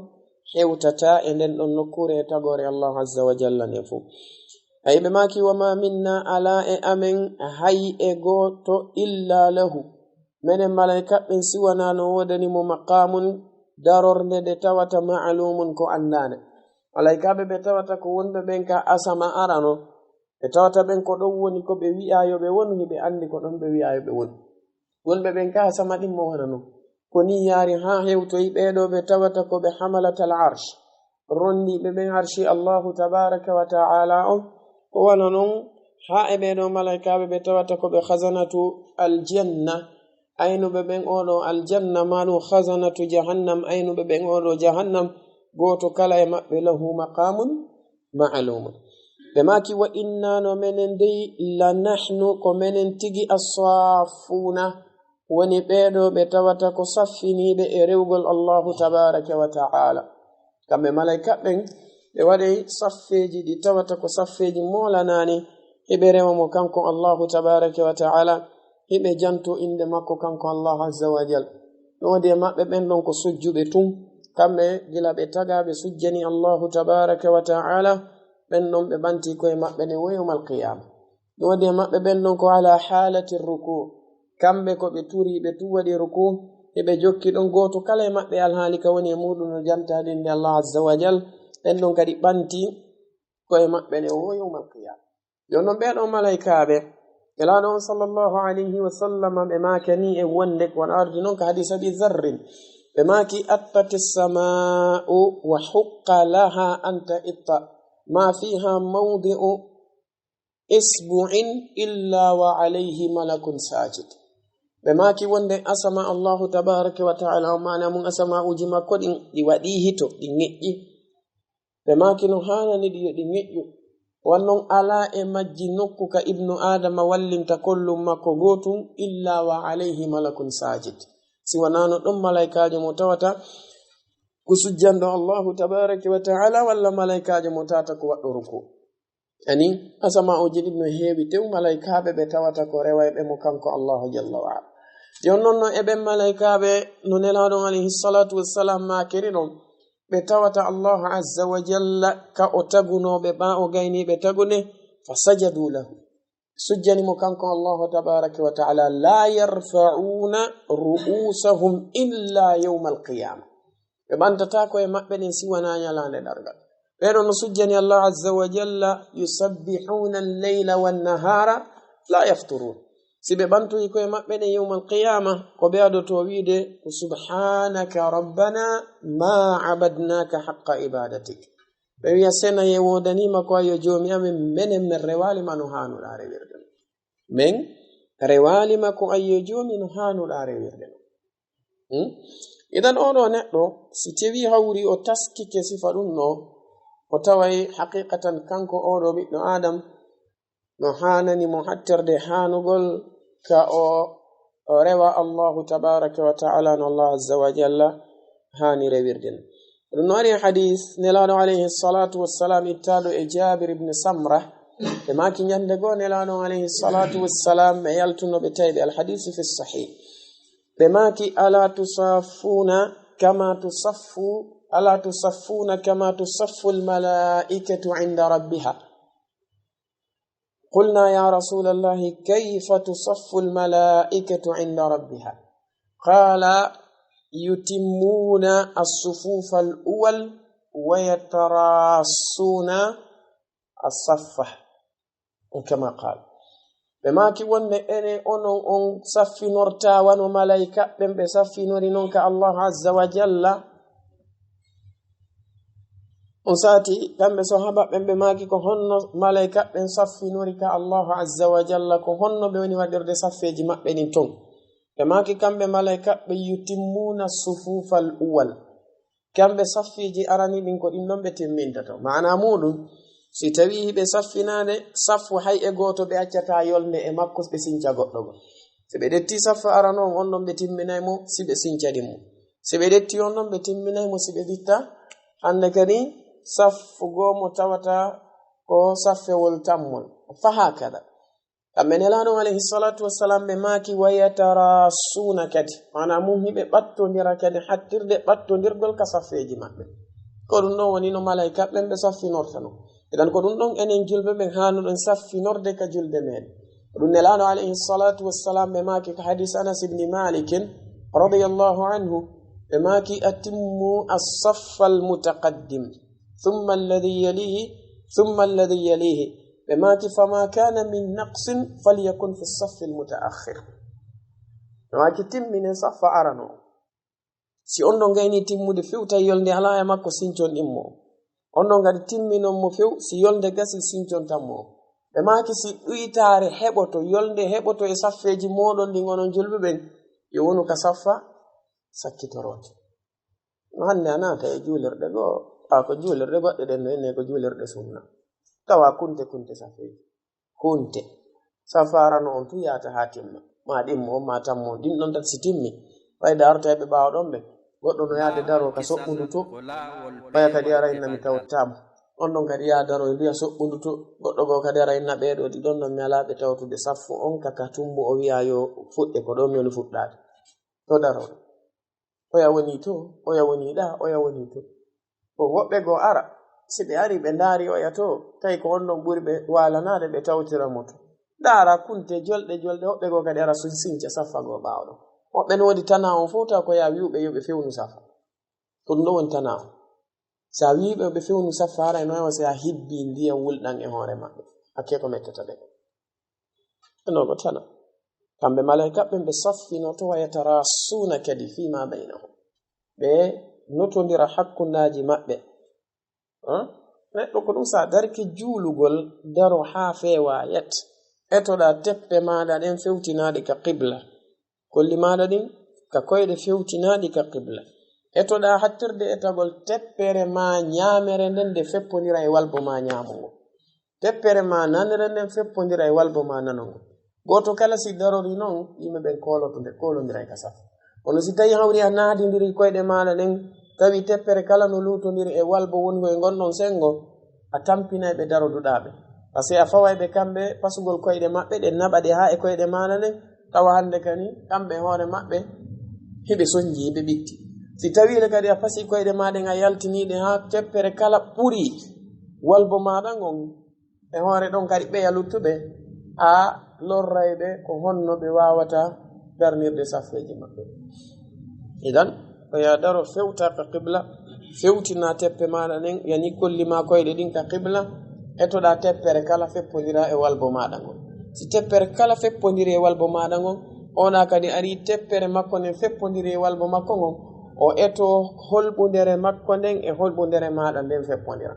hewtataa e nden ɗon nokkuure e tagoore Allahu azza wa jalla nden fow. Ay ɓe maaki, "Wa ma minna, alaa e amen hay e gooto, illa lahu." Menen malaykaaɓe ɓen si wanaa no woodani mo maqamun, darorde nde tawata ma'lumun ko anndaande. Malaykaaɓe ɓe tawata ko wonɓe ɓen ka asama arano, ɓe tawata ɓen ko ɗon woni ko ɓe wi'aa yo ɓe wonu, hiɓe anndi ko ɗon ɓe wi'aa yo ɓe wonu. Wonɓe ɓen ka asama ɗin mo wona non. Ko nii yaari haa hewtoyi ɓee ɗoo ɓe tawata ko ɓe hamalatal arsh, ronndiiɓe ɓen arshi Allahu tabaraka wa ta'ala on. Ko wano non haa e ɓee ɗoo malaykaaɓe ɓe tawata ko ɓe khazanatu aljanna, aynuɓe ɓen oo ɗoo aljanna, maa ɗum khazanatu jahannam, aynuɓe ɓen oo ɗoo jahannam, gooto kala e maɓɓe lahu maqamun ma'lumun. Ɓe maaki, "Wa inna, no menen dey, la nahnu, ko menen tigi, as-saaffuuna, woni ɓeeɗo ɓe tawata ko saffiniiɓe e rewgol Allahu tabaaraka wa ta'ala." Kamɓe malaika ɓen, ɓe waɗay saffeeji ɗi tawata ko saffeeji moolanaani, hiɓe rewa mo kanko Allahu tabaaraka wa ta'ala, hiɓe janto innde makko kanko Allahu azza wa jal. Ɗum waɗi e maɓɓe ɓen ɗon ko sujjuɓe tun, kamɓe gila ɓe tagaa ɓe sujjani Allahu tabaaraka wa ta'ala, ɓen ɗon ɓe ɓanti ko'e maɓɓe ɗen wo yawmal qiyaama. Ɗum waɗi e maɓɓe ɓen ɗon ko ala haalati ruku. Kamɓe ko ɓe turi, ɓe tun waɗi ruku, hiɓe jokki ɗon gooto kala e maɓɓe alhaali ka woni e muuɗum no jantaade innde Allah azza wa jal. Ɓen ɗon kadi ɓanti ko'e maɓɓe ɗen wo yawmal qiyaama. Jooni non ɓee ɗoo malaikaaɓe, Nelaaɗo on sallallahu alayhi wa sallam ɓe maaki ni e wonde ko wano ardi non ka hadiis Abi Dharrin. Ɓe maaki, "Attati samaa'u wa huqqa laha an ta'itta ma fiha mawdi'u isbu'in illa wa alayhi malakun sajid." Ɓe maaki wonde asama Allahu tabaaraka wa ta'ala, maana mun asama'uuji makko ɗin ɗi waɗi hito, ɗi ŋeƴƴi. Ɓe maaki no haanani ɗi yo ɗi ŋeƴƴu. Wan non alaa e majji nokku ka Ibnu Aadama wallinta kollum makko gootun illa wa alayhi malakun sajid. Si wanaano ɗon malaikaajo mo tawata ko sujjanɗo Allahu tabaaraka wa ta'ala walla malaikaajo mo tawata ko waɗɗo ruku. Ani, asama'uuji ɗin no heewi tew malaikaaɓe ɓe tawata ko rewayɓe mo kanko Allahu jalla wa ala. Jooni non no e ɓen malaikaaɓe no Nelaaɗo on alayhi salatu wassalam maakiri ɗon, ɓe tawata Allahu azza wa jalla ka o tagunoo ɓe ɓaa o gaynii ɓe tagude, fa sajadu lahu. Sujjani mo kanko Allahu tabaaraka wa ta'ala, la yarfa'una ru'usahum illa yawmal qiyaama. Ɓe ɓantataa ko'e maɓɓe ɗen si wanaa ɲalaande darngal. Ɓee ɗoo no sujjani Allah azza wa jalla, yusabbihuna al-layla wan-nahaara la yafturun. Si ɓe ɓantoyi ko'e maɓɓe ɗen yawmal qiyaama, ko ɓe adotoo wi'ude ko, "Subhanaka rabbana ma abadnaka haqqa ibadatik." Ɓe wi'a, "Sena e woodanii ma ko, ayyo Joomi amen, menen men rewaali ma no haanuɗaa rewirde non. Men rewaali ma ko, ayyo Joomi, no haanuɗaa rewirde non." Hmm? Idan, oo ɗoo neɗɗo, si tewii hawri o taskike sifa ɗum ɗoo, o taway haqiqatan kanko oo ɗoo ɓiɗɗo Aadam, no haanani mo hattorde haanugol ka o, o rewa Allahu tabaaraka wa ta'ala no Allah azza wa jalla haani rewirde non. Ɗum no ari e hadiis Nelaaɗo alayhi salatu wassalam ittaaɗo e Jaabir ibn Samra. Ɓe maaki ɲande goo Nelaaɗo alayhi salatu wassalam ɓe yaltuno ɓe tawi ɓe, al hadiisu fi sahih. Ɓe maaki, "Ala tusaffuna kama tusaffu, ala tusaffuna kama tusaffu al-malaa'ikatu inda rabbiha." Qulna, "Ya Rasulallahi, kayfa tusaffu al-malaa'ikatu inda rabbiha?" Qala, "Yutimmuna as-sufufa al-uwal wa yatarassuna as-saffa." Kama qal. Ɓe maaki wonde enen onon on saffinortaa wano malaika ɓen ɓe saffinori non ka Allahu azza wa jalla. On saati, kamɓe sahaba ɓen ɓe maaki ko honno malaika ɓen saffinori ka Allahu azza wa jalla, ko honno ɓe woni waɗirde saffeeji maɓɓe ɗin ton. Ɓe maaki kamɓe malaika ɓe, "Yutimmuna sufufal uwal." Kamɓe saffiiji arani ɗin ko ɗin ɗon ɓe timminta to. Maana muuɗum, si tawii hiɓe saffinaade, saffu hay e gooto ɓe accataa yolnde e makko ɓe sinca goɗɗo goo. Si ɓe ƴettii saffu arano on, on ɗon ɓe timminay mo si ɓe sinca ɗimmo. Si ɓe ƴettii on ɗon ɓe timminay mo si ɓe ɓitta. Hannde kadi saffu goo mo tawata ko saffewol tammol. Fa hakada. Kamɓe Nelaaɗo on alayhi salatu wassalam ɓe maaki, "Wa yatarassuuna" kadi. Maanaa mun hiɓe ɓattondira kadi, hattirde ɓattondirgol ka saffeeji maɓɓe. Ko ɗum ɗon woni no malaika ɓen ɓe saffinorta non. Idan ko ɗum ɗon enen julɓe ɓen haanuɗen saffinorde ka julde meɗen. Ko ɗum Nelaaɗo alayhi salatu wassalam ɓe maaki ka hadis Anas ibn Malik radiyallahu anhu, ɓe maaki, "Atimmu as-saffa al-mutaqaddim, thumma alladhi yalihi, thumma alladhi yalihi." Ɓe maaki, "Fama kana min naqsin falyakun fi saffi al-mutaakhir." Ɓe maaki, "Timminen saffa arano on. Si on ɗon gayni timmude few tawi yolnde alaa e makko, sincon ɗimmo. On ɗon kadi timminon mo few, si yolnde gasi, sincon tammo." Ɓe maaki, "Si ɗuytaare heɓoto, yolnde heɓoto e saffeeji mooɗon ɗin onon julɓe ɓen, yo wonu ka saffa sakkitoroote." No hannde a naata e juulirɗe goo, ɓaa ko juulirɗe goɗɗe ɗen no ene ko juulirɗe sunna. Tawa kunte kunte safeeji. Kunte. Safa arano on tun yaata haa timma. Ma ɗimmo on, ma tammo on. Ɗin ɗon tati si timmi, ɓay daaroto e ɓe ɓaawo ɗon ɓen. Goɗɗo no yaade daroo ka soɓɓundu to. Ɓaya kadi ara inna mi tawtaamo. On ɗon kadi yaa daroo e nduya soɓɓundu to. Goɗɗo goo kadi ara inna ɓee ɗoo ɗiɗon ɗon mi alaa ɓe tawtude saffu on ka, ka tumbo o wi'a yo fuɗɗe ko ɗoo mi woni fuɗɗaade. To daroo. Oya woni to, oya woni ɗaa, oya woni to. Ko woɓɓe goo ara, si ɓe ari ɓe ndaari oya to, tawi ko on ɗon ɓuri ɓe waalanaade, ɓe tawtira mo to. Ndaara kunte jolɗe jolɗe, woɓɓe goo kadi ara sun sinca saffa goo ɓaawo ɗon. Woɓɓe no woodi tanaa on fow tawa ko yaa wi'u ɓe yo ɓe fewnu saffa. Ko ɗum ɗoo woni tanaa on. Si a wi'ii ɓe yo ɓe fewnu saffa, haray no wayi si a hibbii ndiyan wulɗan e hoore maɓɓe. Hakkee ko mettata ɓe. Eno ko tana. Kamɓe malaa'ika ɓen ɓe saffinoto, wa yatarassuuna kadi fiima baynahum. Ɓe notondira hakkundeeji maɓɓe. Hã? Neɗɗo ko ɗum, si a darike juulugol, daro haa feewaa yet. Etoɗaa teppe maaɗa ɗen fewtinaaɗe ka qibla. Kolli maaɗa ɗin ka koyɗe fewtinaaɗi ka qibla. Etoɗaa hattirde etagol teppere maa ɲaamere nden nde feppondira e walbo maa ɲaamo ngon. Teppere maa nanere nden feppondira e walbo maa nano ngon. Gooto kala si darori non, yimɓe ɓen kooloto nde, koolondiray ka saffu. Kono si tawi hawri a naadindiri koyɗe maaɗa ɗen, tawi teppere kala no luutondiri e walbo wongo e ngon ɗon senngo, a tampinay ɓe daroduɗaa ɓe. Parce que a faway ɓe kamɓe pasugol koyɗe maɓɓe, ɗe naɓa ɗe haa e koyɗe maaɗa ɗen, tawa hannde kadi kamɓe hoore maɓɓe hiɓe sonji, hiɓe ɓitti. Si tawii le kadi a pasii koyɗe maa ɗen, a yaltinii ɗe haa teppere kala ɓuri walbo maaɗa ngon, e hoore ɗon kadi ɓeya luttuɓe, a lorray ɓe ko honno ɓe waawata darnirde saffeeji maɓɓe. Idan, ko yaa daro fewta ka qibla, fewtina teppe maaɗa ɗen, yani kolli maa koyɗe ɗin ka qibla, etoɗaa teppere kala feppondira e walbo maaɗa ngon. Si teppere kala feppondiri e walbo maaɗa ngon, oɗa kadi ari teppere makko nden feppondiri e walbo makko ngon, o eto holɓundere makko nden e holɓundere maaɗa nden feppondira.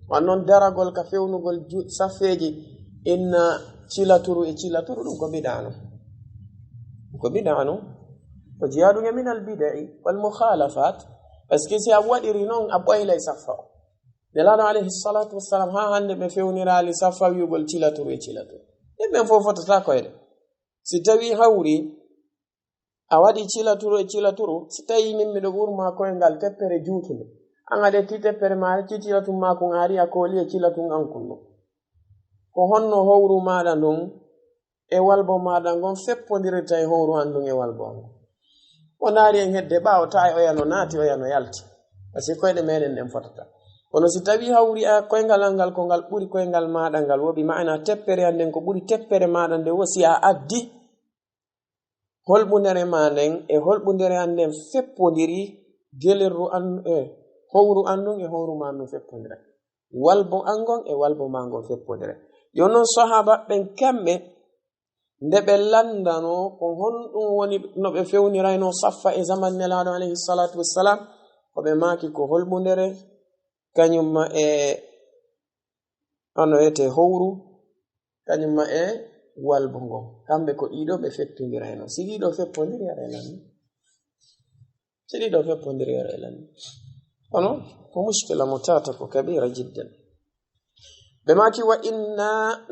Wan non daragol ka fewnugol ju-, saffeeji inna cilaturu e cilaturu, ɗum ko bid'anu. Ko bid'anu. Ko jiyaaɗum e minal bida'i wal mukhalafat. Parce que si a waɗiri non, a ɓoylay saffa o. Nelaaɗo alayhi salatu wassalam, haa hannde ɓe fewniraali saffa wi'ugol cilaturu e cilaturu. Ɗin ɓen fof fotata koyɗe. Si tawi hawri, a waɗi cilaturu e cilaturu, si tawi min miɗo ɓurma koyngal teppere juutunde, an a ƴetti teppere maa, a ƴetti cilatun maa kun, a ari a kooli e cilatun an kun ɗun. Ko honno howru maaɗa ndun e walbo maaɗa ngon feppondirirta e howru an ndun e walbo an ngon? O ndaari en hedde ɓaawo, ta'a e oya no naati, oya no yalti. Parce que koyɗe meɗen ɗen fotata. Kono si tawi hawri a koyngal an ngal ko ngal ɓuri koyngal maaɗa ngal, wo bi ma'ana teppere an nden ko ɓuri teppere maaɗa nden, wo si a addi holɓundere maa nden e holɓundere an nden feppondiri, gelirru an, e howru an ndun e howru maa ndun feppondira. Walbo an ngon e walbo maa ngon feppondira. Yo non sahaaba ɓen kamɓe, nde ɓe lanndano ko honɗum woni no ɓe fewniraynoo saffa e zaman Nelaaɗo alayhi salatu wassalam, ko ɓe maaki ko holɓundere, kañum ma e ano wiyetee howru, kañum ma e walbo ngon. Kamɓe ko ɗiɗo ɓe feppindiraynoo. Si ɗiɗo feppondiri, aray lanni. Si ɗiɗo feppondiri, aray lanni. Kono ko muskila mo tata ko kabira jiddan. Ɓe maaki, "Wa inna,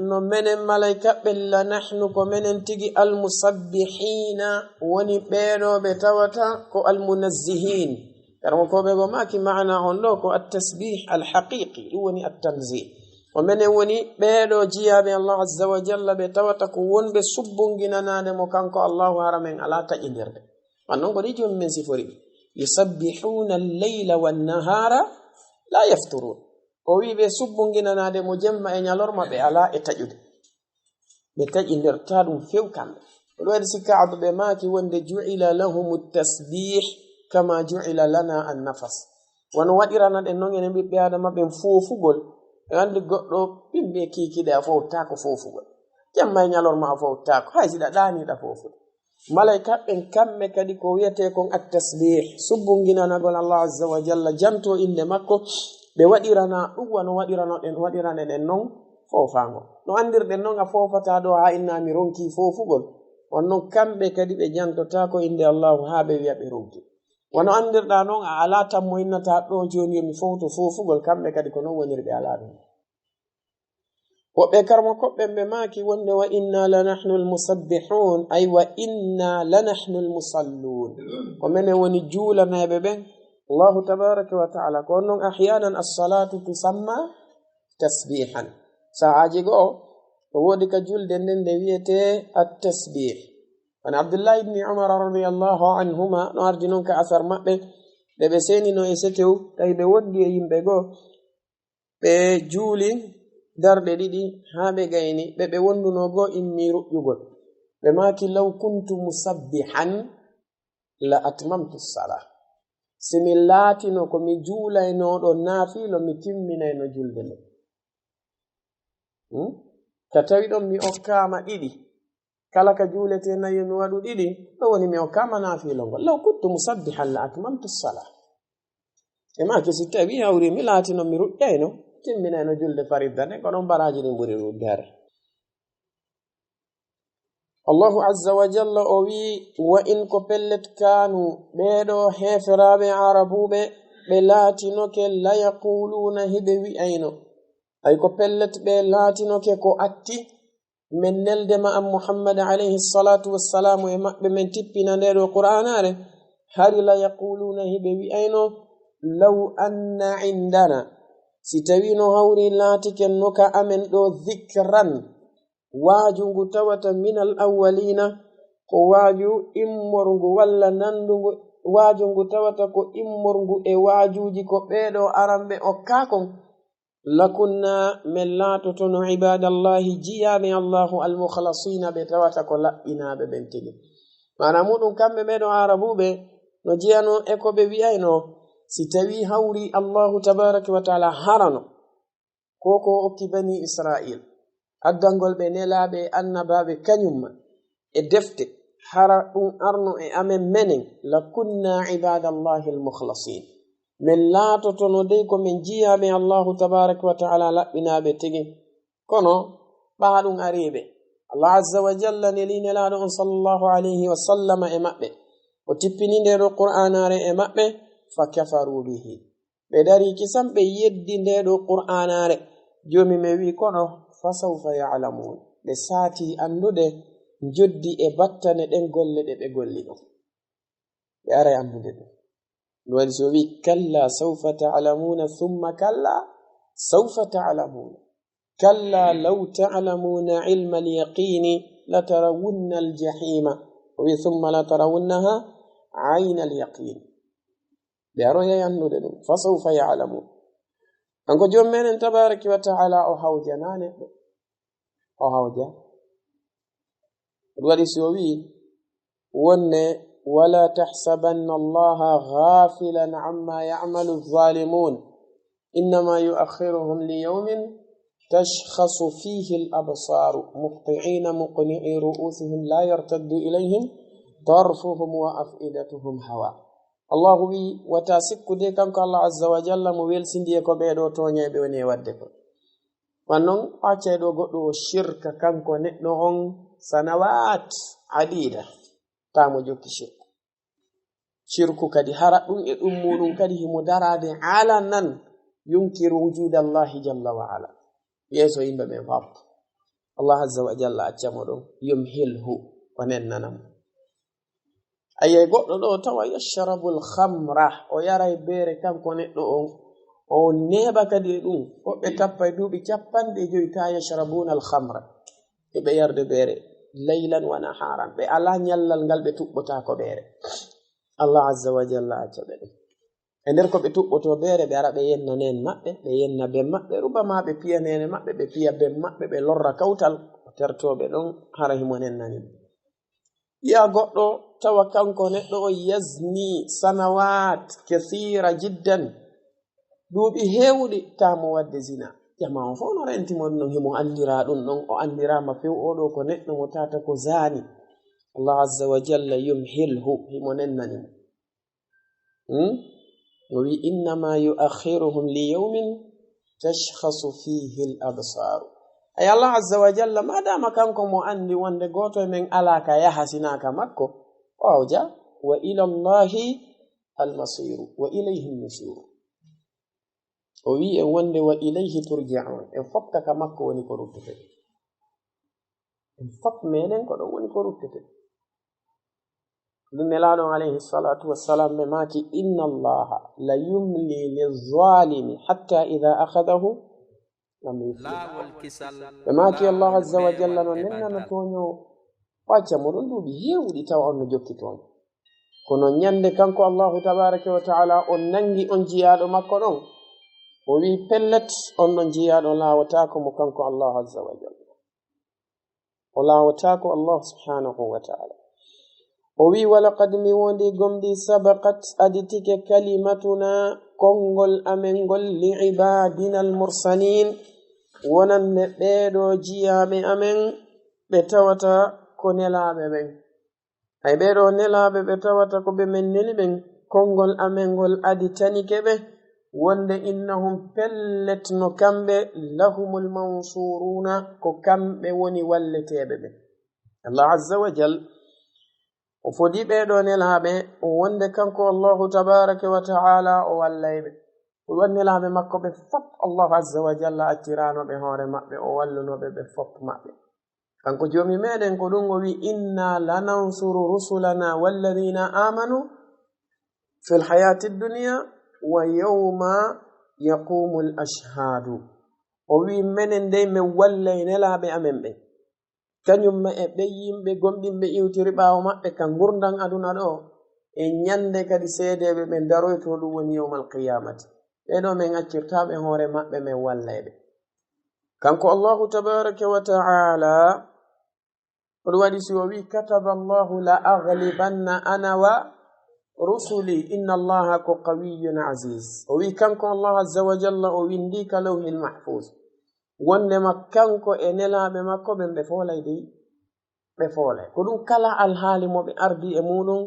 no menen malaa'ika ɓen, la nahnu, ko menen tigi, al musabbihiina, woni ɓeeɗo ɓe tawata ko al munazzihiin." Karamokooɓe goo maaki, maana on ɗoo ko at tasbih al haqiqi, ɗum woni at tanzih. Ko menen woni ɓeeɗo jiyaaɓe Allah azza wa jalla ɓe tawata ko wonɓe subbunginanaade mo kanko Allahu, hara men alaa taƴindirde. Wan non ko ni jooni men sifori ɓe. "Yusabbihuuna al-layla wan-nahaara laa yafturuun." O wi'i ɓe subbunginanaade mo jemma e ñalorma, ɓe alaa e taƴude. Ɓe taƴindirtaa ɗum few kamɓe. Ko ɗum waɗi si Ka'b ɓe maaki wonde, "Ju'ila lahumu tasbih kama ju'ila lana an-nafas." Wano waɗirana ɗen non enen ɓiɓɓe Aadama ɓen foofugol. Ɓe anndi goɗɗo ɓimɓe kiikiiɗe a fooftaako foofugol. Jemma e ñalorma a fooftaako. Hay si ɗa ɗaaniiɗa foofude. Malaa'ika ɓen kamɓe kadi ko wiyetee kon at-tasbih, subbunginanagol Allah azza wa jalla, janto innde makko, ɓe waɗirana ɗum wano waɗirano ɗen, waɗiranen ɗen non foofaango. No anndirɗen non a foofataa ɗoo haa inna mi ronkii foofugol, on non kamɓe kadi ɓe jantotaako innde Allahu haa ɓe wi'a ɓe ronkii. Wano anndirɗaa non a alaa tammo innataa ɗoo jooni yo mi foofto foofugol, kamɓe kadi ko non woniri ɓe alaa ɗum. Woɓɓe karmo koɓɓen ɓe maaki wonde, "Wa inna la nahnu al-musabbihun", ay, "Wa inna la nahnu al-musallun." Ko menen woni juulanayɓe ɓen. Allahu tabaraka wa ta'ala, ko on non ahyanan as-salatu tusamma tasbihan. Sa'aaji goo, o woodi ka julde nden nde wi'etee at-tasbih. An Abdullah ibn Umar radiyallahu anhuma, no ardi non ka asar maɓɓe, ɓe ɓe seenino e setew, tawi ɓe wondi e yimɓe goo, ɓe juuli darɗe ɗiɗi haa ɓe gayni, ɓe ɓe wondunoo goo immi ruƴƴugol. Ɓe maaki, "Law kuntu musabbihan la atmamtu sala." Si mi laatino ko mi juulaynooɗo naafiilo, mi timminayno julde nden. Hmm? Ka tawi ɗon mi okkaama ɗiɗi. Kala ka juuletee nayi mi waɗu ɗiɗi, ɗo woni mi okkaama naafiilo ngol. "Law kuntu musabbihan la atmamtu sala." E maaki si tawi hawri mi laatino mi ruƴƴayno, timminayno julde faridda nden, ko ɗon baraaji ɗin ɓuri ruddaare. Allahu azza wa jalla o wi'i, "Wa in ko pellet kaanu, ɓee ɗoo heeferaaɓe Arabuuɓe, ɓe laatinoke la yaquluuna hiɓe wi'ayno." Ay ko pellet ɓe laatinoke ko atti, men nelde ma an Muhammad alayhi salatu wassalamu e maɓɓe men tippina nde ɗoo Qur'aanaare, hari la yaquluuna hiɓe wi'ayno, "Law anna indana." Si tawi no hawri laatike no ka amen ɗoo dhikran, waaju ngu tawata minal awwalina, ko waaju immorngu walla nandungu, waaju ngu tawata ko immorngu e waajuuji ko ɓee ɗoo aranɓe okkaa kon. Lakunna, men laatotono, ibadallahi, jiyaaɓe Allahu, almukhlasina, ɓe tawata ko laɓɓinaaɓe ɓen tigi. Maana muɗum, kamɓe ɓee ɗoo Arabuuɓe no jeyano e ko ɓe wi'ayno, si tawi hawri Allahu tabaraka wa taala harano ko ko okki bani Israil, addangol ɓe nelaaɓe e annabaaɓe kañum ma, e defte, hara ɗum arno e amen menen, la kunna ibadallahi al-mukhlasin. Men laatotono dey ko men jiyaaɓe Allahu tabaraka wa taala laɓɓinaaɓe tigi. Kono ɓaa ɗum arii ɓe. Allah azza wa jalla nelii nelaaɗo on sallallahu alayhi wa sallama e maɓɓe. O tippini nde ɗoo Qur'aanaare e maɓɓe, fa kafaru bihi. Ɓe darii kisan ɓe yeddi nde ɗoo Qur'aanaare. Joomi men wi'i, kono fa sawfa ya'lamun. Ɓe saatii anndude njoddi e battane ɗen golle ɗe ɓe golli ɗon. Ɓe aray anndude ɗum. Ɗum waɗi si o wi'i, kalla sawfa ta'lamuna thumma kalla sawfa ta'lamuna. Kalla law ta'lamuna ilma al-yaqini latarawunna al-jahima. O wi'i, thumma latarawunnaha ayna al-yaqin. Ɓe aroyay anndude ɗum. Fa sawfa ya'lamun. Kanko Joomi meɗen tabaraki wa ta'ala o hawjanaa neɗɗo. O hawja. Ɗum waɗi si o wi'i, wonne, wala tahsabanna Allaha ghafilan amma ya'malu adh-dhalimun. Innama yu'akhiruhum li yawmin tashkhasu fihi al-absaru muhti'ina muqni'i ru'usihim la yartaddu ilayhim tarfuhum wa af'idatuhum hawa. Allahu wi'i, wata sikkude kanko Allah azza wa jalla mo welsindi e ko ɓee ɗoo tooñayɓe woni e waɗde ko. Wan non, o accay ɗoo goɗɗo o shirka kanko neɗɗo on sanawat adida. Taa mo jokki shirku. Shirku kadi hara ɗum e ɗum muɗum kadi himo daraade alanan yunkiru wujuda Allahi jalla wa ala. Yeeso yimɓe ɓen fop. Allah azza wa jalla acca mo ɗon, yumhilhu, o nennana mo. Ayay goɗɗo ɗoo tawa yashrabu al-khamra, o yaray beere kanko neɗɗo on, o neeɓa kadi e ɗum. Woɓɓe tappa e duuɓi capanɗe jowi, ta yashrabuna al-khamra. Eɓe yarde beere, laylan wa naharan. Ɓe alaa ñallal ngal ɓe tuɓɓotaako beere. Allah azza wa jalla acca ɓe ɗum. E nder ko ɓe tuɓɓotoo beere, ɓe ara ɓe yenna neen maɓɓe, ɓe yenna ben maɓɓe, rubama ɓe piya neene maɓɓe, ɓe piya ben maɓɓe, ɓe lorra kawtal, o tertoo ɓe ɗon, hara himo nennani ɓe. Yaa goɗɗo tawa kanko neɗɗo o yazni sanawat kathira jiddan, duuɓi heewuɗi, taa mo waɗde zina. Jamaa on fof no renti mo ɗum, himo anndiraa ɗum ɗon, o anndiraama few oo ɗoo ko neɗɗo mo tata ko zaani. Allah azza wa jalla yumhilhu, himo nennani mo. Hmm? O wi'i, innama yu'akhiruhum li yawmin tashkhasu fihi al-absaru. Ay Allah azza wa jalla, madama kanko mo anndi wonde gooto e men alaa ka yaha sinaa ka makko, o hawja, wa ila Allahi al-masiru, wa ilayhi an-nushur. O wi'i en wonde, "Wa ilayhi turja'un." En fof ka makko woni ko ruttete. En fof meɗen ko ɗon woni ko ruttete. Ɗum Nelaaɗo on alayhi salatu wassalam ɓe maaki, "Inna Allaha la yumli lizalimi hatta idha akhadahu lam yuflih." Ɓe maaki Allah azza wa jalla no nennana tooñoowo, o acca mo ɗon duuɓi heewuɗi tawa on no jokki tooño. Kono ñande kanko Allahu tabaraka wa ta'ala on nangi on jiyaaɗo makko ɗon, o wi'i pellet on ɗon jiyaaɗo laawotaako mo kanko Allahu azza wa jalla. O laawotaako Allah subhanahu wa ta'ala. O wi'i, "Walaqad mi wondi gomɗi sabaqat aditike kalimatuna konngol amen ngol li ibadina al mursalin wonande ɓeeɗo jiyaaɓe amen ɓe tawata ko nelaaɓe ɓen." Ay ɓeeɗo nelaaɓe ɓe tawata ko ɓe men neli ɓen, konngol amen ngol aditanike ɓe, wonde innahum pellet no kamɓe lahumul mansuruna ko kamɓe woni walleteeɓe ɓe. Allah azza wa jal o fodi ɓeeɗo nelaaɓe wonde kanko Allahu tabaraka wa ta'ala o wallay ɓe. Ko ɗon nelaaɓe makko ɓe fof Allahu azza wa jalla accirano ɓe hoore maɓɓe, o walluno ɓe ɓe fof maɓɓe. Kanko Joomi meɗen ko ɗum o wi, "Inna lanansuru rusulana walladina amanu fil hayati dunya wa yawma yaqumul ashhadu." O wi, "Menen dey men wallay nelaaɓe amen ɓe, kañum ma e ɓe yimɓe gomɗinɓe iwtiri ɓaawo maɓɓe ka ngurndan aduna ɗo, e ñande kadi seedeeɓe ɓe daroyto, ɗum woni yawmal qiyamati. Ɓe ɗo men accirta ɓe hoore maɓɓe, men wallay ɓe." Kanko Allahu tabaraka wa ta'ala, o ɗum waɗi si o wi, "Kataba Allahu la aghlibanna ana wa rusuli, inna Allaha ko qawiyyun aziz." O wi kanko Allah azza wa jalla, o windi ka lawhil mahfuz, wondema kanko e nelaaɓe makko ɓen ɓe foolay dey, ɓe foolay. Ko ɗum kala alhaali mo ɓe ardi e muɗum,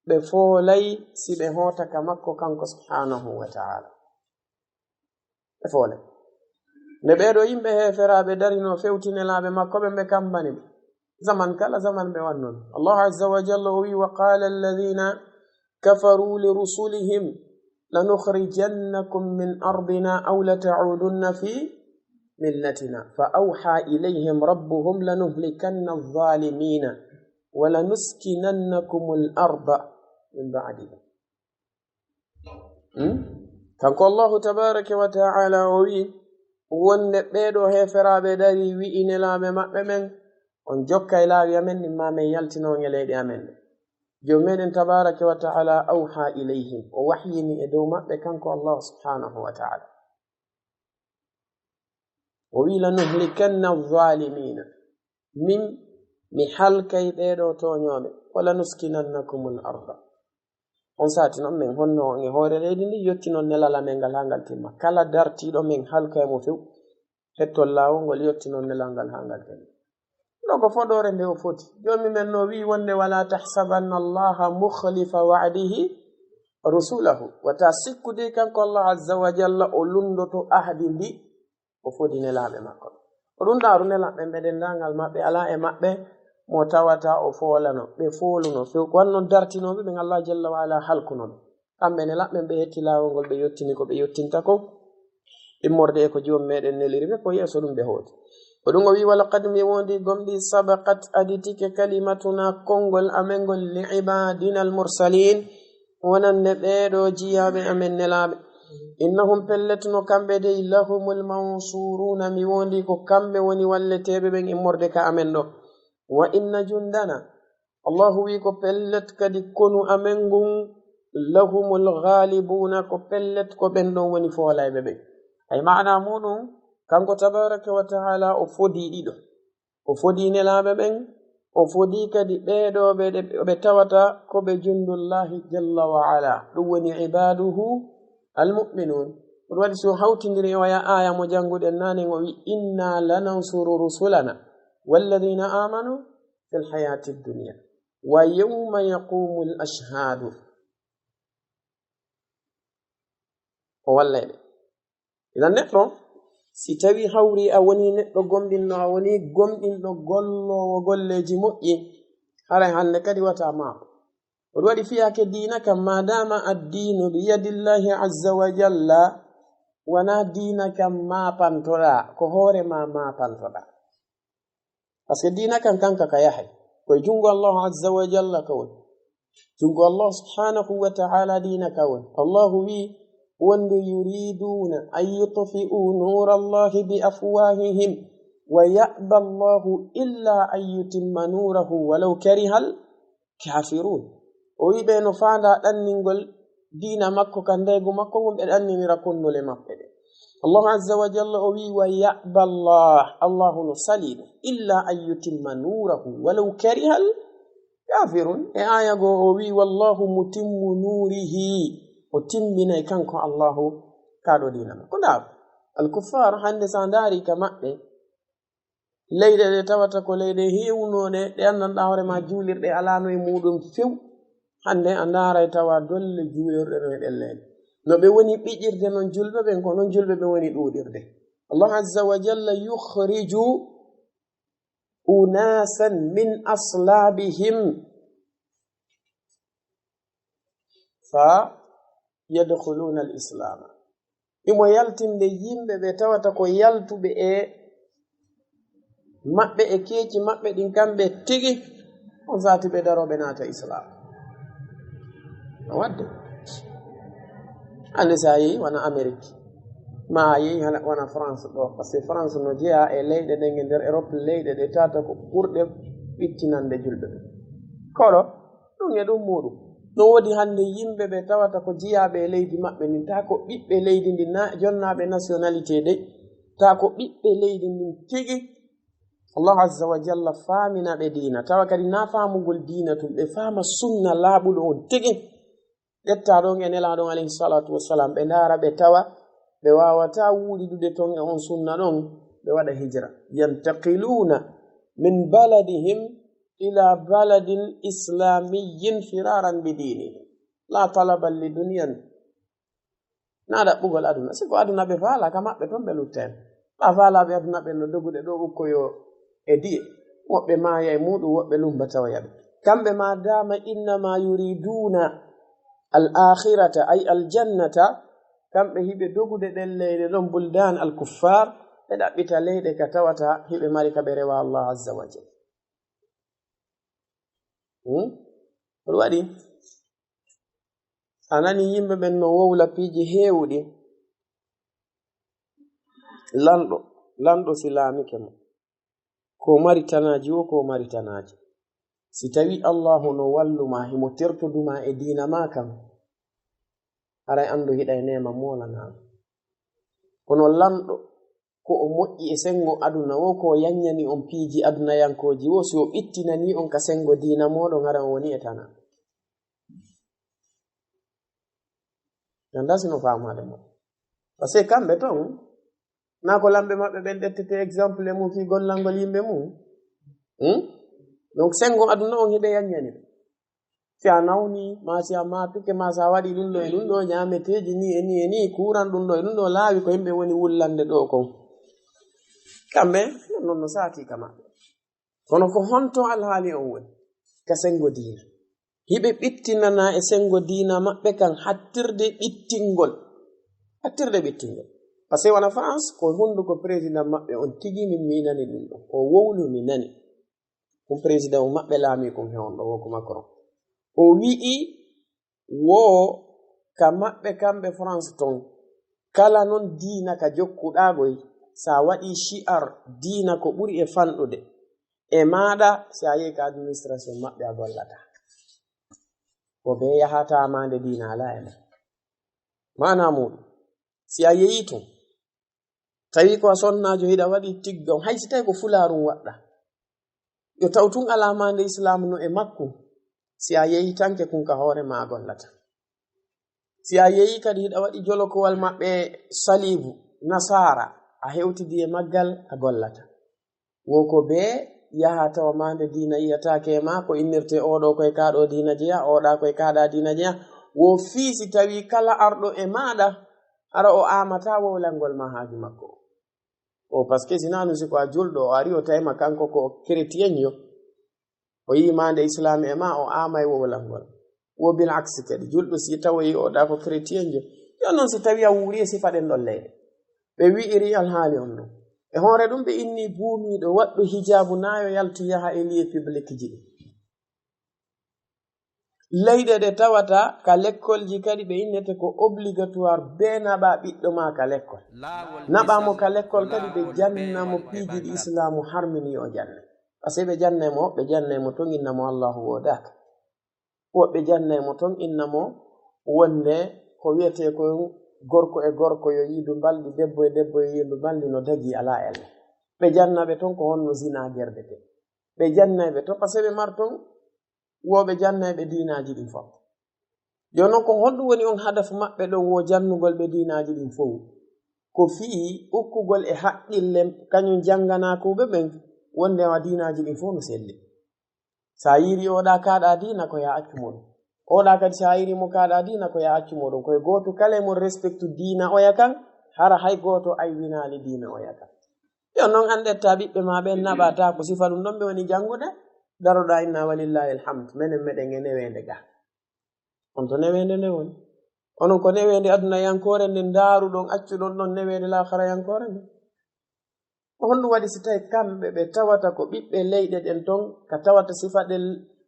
ɓe foolay si ɓe hoota ka makko kanko subhanahu wa ta'ala. Ɓe foolay. Nde ɓeeɗo yimɓe heeferaaɓe darino fewti nelaaɓe makko ɓe, ɓe kambani ɓe. Zaman kala zaman ɓe wannon. Allah azza wa jalla o wi, "Wa qala alladhina kafaru li rusulihim lanukhrijannakum min ardina aw lata'udunna fi millatina fa awha ilayhim rabbuhum lanuhlikanna adh-dhalimina wa lanuskinannakumul arda min ba'dihim." Hmm? Kanko Allahu tabaraka wa ta'ala o wi, wonde ɓeeɗo heeferaaɓe dari wi'i nelaaɓe maɓɓe ɓen, "On jokkay laawi amen ɗin, ma men yaltinonge leyɗe amen ɗe." Joomi meɗen tabaraka wa ta'ala awha ilayhim, o wahyini e dow maɓɓe kanko Allah subhanahu wa ta'ala. O wi, "Lanuhlikanna adh-dhalimina." Min mi halkay ɓeeɗo tooñooɓe. "Wa lanuskinannakumul arda." On sati non men honno on e hoore leydi ndi, yottinon nelal amen ngal haa ngal timma. Kala dartiiɗo men halkay mo few. Hetton laawol ngol, yottinon nelal ngal haa ngal timma. Ɗo ko fodoore nde o foti. Joomi men no wi'i wonde, "Wala tahsabanna Allaha mukhlifa wa'dihi rusulahu." Wata sikkude kanko Allah azza wa jalla o lundoto ahdi ndi o fodi nelaaɓe makko. O ɗum ɗaaru nelaaɓe ɓe denndaangal maɓɓe alaa e maɓɓe mo tawata o foolano, ɓe fooluno. Few ko wanno dartinooɓe ɓen Allah jalla wa ala halkuno ɓe. Kamɓe nelaaɓe ɓe hetti laawol ngol, ɓe yottini ko ɓe yottinta ko. Immorde e ko Joomi meɗen neliri ɓe, ko yeeso ɗum ɓe hooti. Ko ɗum o wi, "Walaqad mi wondi gomɗi sabaqat aditike kalimatuna konngol amen ngol li ibadina al mursalin, wonande ɓeeɗo jiyaaɓe amen nelaaɓe. Innahum pellet no kamɓe dey lahumul mansuruna, mi wondi ko kamɓe woni walleteeɓe ɓen immorde ka amen ɗo. Wa inna jundana." Allahu wi ko pellet kadi konu amen ngun lahumul ghalibuna, ko pellet ko ɓen ɗon woni foolayɓe ɓen. Ay maana muɗum, kanko tabaraka wa ta'ala o fodi ɗiɗo. O fodi nelaaɓe ɓen, o fodi kadi ɓeeɗo ɓe, ɓe tawata ko ɓe jundullahi jalla wa ala. Ɗum woni ibaduhu al mu'minun. Ɗum waɗi si o hawtindiri e oya aya mo jannguɗen naane, o wi, "Inna lanansuru rusulana walladhina amanu fil hayati dunya wa yawma yaqumul ashhadu." O wallay ɓe. Idan neɗɗo, si tawi hawri a woni neɗɗo gomɗinɗo, a woni gomɗinɗo golloowo golleeji moƴƴi, haray hannde kadi wata maako. O ɗum waɗi fiyaake diina kam, ma dama addiinu bi yadillahi azza wa jalla, wonaa diina kan maapantoɗaa, ko hoore maa maapantoɗaa. Parce que diina kan kanka ka yahay. Ko e junngo Allahu azza wa jalla ka woni. Junngo Allah subhanahu wa ta'ala diina ka woni. Allahu wi wonde, "Yuriduna an yutfi'u nura Allahi bi afwahihim wa ya'ba Allahu illa an yutimma nurahu walaw karihal kafirun." O wi ɓe no faanda ɗanningol diina makko ka ndeygu makko ngun, ɓe ɗanninira konnole maɓɓe ɗe. Allahu azza wa jalla o wi, "Wa ya'ba Allah," Allahu no sali ɗum, "illa an yutimma nurahu walaw karihal kafirun." E aya goo o wi, "Wallahu mutimmu nurihi," o timminay kanko Allahu ka ɗo diina makko. Ndaa, al kuffar hannde sa ndaari ka maɓɓe, leyɗe ɗe tawata ko leyɗe heewunooɗe, ɗe anndanɗaa hoore ma juulirɗe alaano e muuɗum few. Hannde a ndaaray tawa dolle juulirɗe no e ɗen leyɗe. No ɓe woni ɓiƴirde non julɓe ɓen, ko non julɓe ɓe woni ɗuuɗirde. Allah azza wa jalla yukhriju unasan min aslabihim fa yadkhuluna al-islama. Imo yaltinde yimɓe ɓe tawata ko yaltuɓe e maɓɓe e keeci maɓɓe ɗin kamɓe tigi, on sati ɓe darooɓe naata islam. No wadde. Hannde sa yehi wona Amérique, ma a yehi hana wona France ɗo, parce que France no jeyaa e leyɗe ɗen e nder Europe, leyɗe ɗe tata ko ɓurɗe ɓittinande julɓe ɓe. Kono ɗum e ɗum muuɗum. No woodi hannde yimɓe ɓe tawata ko jiyaaɓe e leydi maɓɓe ndin, taa ko ɓiɓɓe leydi ndin, na jonnaaɓe nationalité de, taa ko ɓiɓɓe leydi ndin tigi. Allah azza wa jalla faamina ɓe diina, tawa kadi na faamugol diina tun, ɓe faama sunna laaɓuɗo on tigi. Ƴetta ɗon e Nelaaɗo on alayhi salatu wassalam, ɓe ndaara ɓe tawa ɓe waawataa wuuɗidude ton e on sunna ɗon, ɓe waɗa hijra. Yantaqiluna min baladihim ila baladin islamiyyin firaran bi dinihim. La talaban li dunyan. Na ɗaɓɓugol aduna. Si ko aduna ɓe faala, ka maɓɓe ton ɓe lutta en. Ɓa faalaaɓe aduna ɓen no dogude ɗo ukkoyo e di'e. Woɓɓe maaya e muuɗum, woɓɓe lumba tawoya ɓe. Kamɓe ma dama innama yuriduna al akhirata, ay al jannata, kamɓe hiɓe dogude ɗen leyɗe ɗon, buldan al kuffar, ɓe ɗaɓɓita leyɗe ka tawata hiɓe mari ka ɓe rewa Allah azza wa jalla. Hmm? Ko ɗum waɗi? A nani yimɓe ɓen no wowla piiji heewuɗi. Lanɗo, lanɗo si laamike mo, ko mari tanaaji wo, ko mari tanaaji. Si tawi Allahu no wallu ma, himo tertodu ma e diina ma kan, haray anndu hiɗa e neema moolanaa. Kono lanɗo, ko o moƴƴi e senngo aduna wo, ko o yanñani on piiji adunayankooji wo, si o ɓittinanii on ka senngo diina mooɗon, haray o woni e tana. Ganda si no faamaade mo. Parce que kamɓe ton, na ko lamɓe maɓɓe ɓen ƴettete exemple e mum fii gollangol yimɓe mum. Hmm? Donc, senngo aduna on hiɓe yanñani ɓe. Si a nawni, ma si a maapike, ma si a waɗi ɗum ɗo e ɗum ɗo, ñaameteeji ni e ni e ni, kuuran ɗum ɗo e ɗum ɗo laawi ko yimɓe woni wullande ɗo kon. Kamɓe, non no saaki ka maɓɓe. Kono ko honto alhaali on woni? Ka senngo diina. Hiɓe ɓittinana e senngo diina maɓɓe kan hattirde ɓittingol. Hattirde ɓittingol. Parce que wona France, ko hunduko président maɓɓe on tigi min mi nani ɗum ɗo. O wowlu mi nani. Ɗum président maɓɓe laami kon he on ɗo, wo ko Macron. O wi'i wo ka maɓɓe kamɓe France ton, kala non diina ka jokkuɗaa goy, sa waɗi shi'ar diina ko ɓuri e fanɗude e maaɗa, si a yehi ka administration maɓɓe a gollata. Ko ɓe yahata maande diina alaa e ma. Maana muuɗum, si a yehi ton, tawi ko a sonnaajo, hiɗa waɗi tigga on, hay si tawi ko fulaaru waɗɗa, yo taw tun alaa maande Islaam no e makku, si a yehi tanke kun ka hoore ma a gollata. Si a yehi kadi hiɗa waɗi jolokowal maɓɓe saliibu, nasaara, a hewtidi e maggal a gollata. Wo ko ɓe yaha tawa maande diina yiyataake e ma, ko innirte oɗo koye kaa ɗo diina jeya, oɗa koye kaa ɗa diina jeya. Wo fii si tawi kala arɗo e maaɗa, hara o aamata wowlangol ma haaju makko. O, parce que si nanu si ko a julɗo, o ari o tawima kanko ko chrétien yo. O yii maande Islaam e ma, o aamay wowlangol. Wo bil aksi kadi, julɗo si tawoyi oɗa ko chrétien yo, Yo noon, si tawi a wuuri e sifa ɗen ɗon leyɗe, ɓe wi'iri alhaali on non. E hoore ɗum, ɓe inni buumiiɗo waɗɗo hijaabu na yo yaltu yaha e lieu public ji ɗi. Leyɗe ɗe tawata ka lekkolji kadi ɓe innete ko obligatoire bee naɓa ɓiɗɗo ma ka lekkol. Naɓa mo ka lekkol kadi ɓe janna mo piiji ɗi Islaamu harmini yo janne. Parce que ɓe jannay mo, ɓe jannay mo ton inna mo Allahu woodaaka. Woɓɓe jannay mo ton inna mo wonde ko wiyetee ko gorko e gorko yo yiidu mbaldi, debbo e debbo yo yiidu mbaldi no dagi alaa elle. Ɓe janna ɓe ton ko honno zina gerdete. Ɓe jannay ɓe ton parce que ɓe mar ton wo ɓe jannay ɓe diinaaji ɗin fof. Jooni noon ko honɗum woni on hadafu maɓɓe ɗon wo jannugol ɓe diinaaji ɗin fof? Ko fii ukkugol e haqqille kañum jannganaakooɓe ɓen wonde wa diinaaji ɗin fof no selli. Sa yiiri oɗa kaaɗa diina ko ya accu mo ɗum. Oɗa kadi sa yiiri mo kaaɗa diina ko ya accu mo ɗum. Koye gooto kala e mon respectu diina oya kan, hara hay gooto aywinaali diina oya kan. Yo noon anndetta ɓiɓɓe ma ɓen naɓata ko sifa ɗum ɗon ɓe woni janngude. Daroɗa inna walillahi alhamd. Menen meɗen e neweende ga. On to neweende nde woni. Onon ko neweende aduna yankoore nde ndaaruɗon accuɗon ɗon neweende laakhara yankoore nde. Ko honɗum waɗi si tawi kamɓe ɓe tawata ko ɓiɓɓe leyɗe ɗen ton, ka tawata sifa ɗe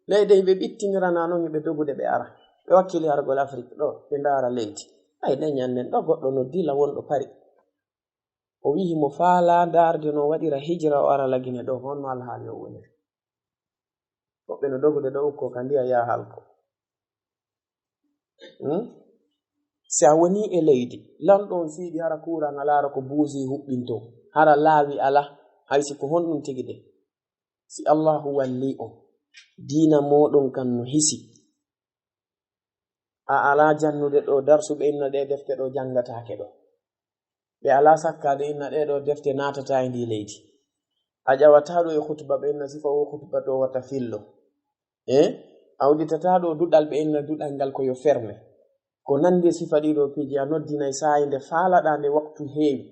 leyɗe ɓe ɓittinirana non ɓe dogude ɓe ara? Ɓe wakkili argol Afrik ɗo, ɓe ndaara leydi. Ay, ɗen ñannen ɗo goɗɗo no dila wonɗo Pari. O wihi mo faala ndaarde no waɗira hijra o ara Lagine ɗo, ko honno alhaali o woniri? Woɓɓe no dogude ɗo ukko ka ndiya ya halko. Hmm? Si a woni e leydi, lanɗo on fiiɗi hara kuuran alaara ko buusi huɓɓinto, hara laawi ala, hay si ko honɗum tigi de. Si Allahu walli on, diina mooɗon kan no hisi. A alaa jannude ɗo darsu ɓe inna ɗe defte ɗo janngataake ɗo. Ɓe alaa sakkaade inna ɗee ɗo defte naatata e ndi leydi. A ƴawataa ɗo e khutba ɓe inna sifa o khutba ɗo wata fillo. Eh? A udditataa ɗo duɗal ɓe inna duɗal ngal ko yo ferme. Ko nandi e sifa ɗiɗo piiji a noddinay saa'i nde faalaɗaa nde waktu heewi.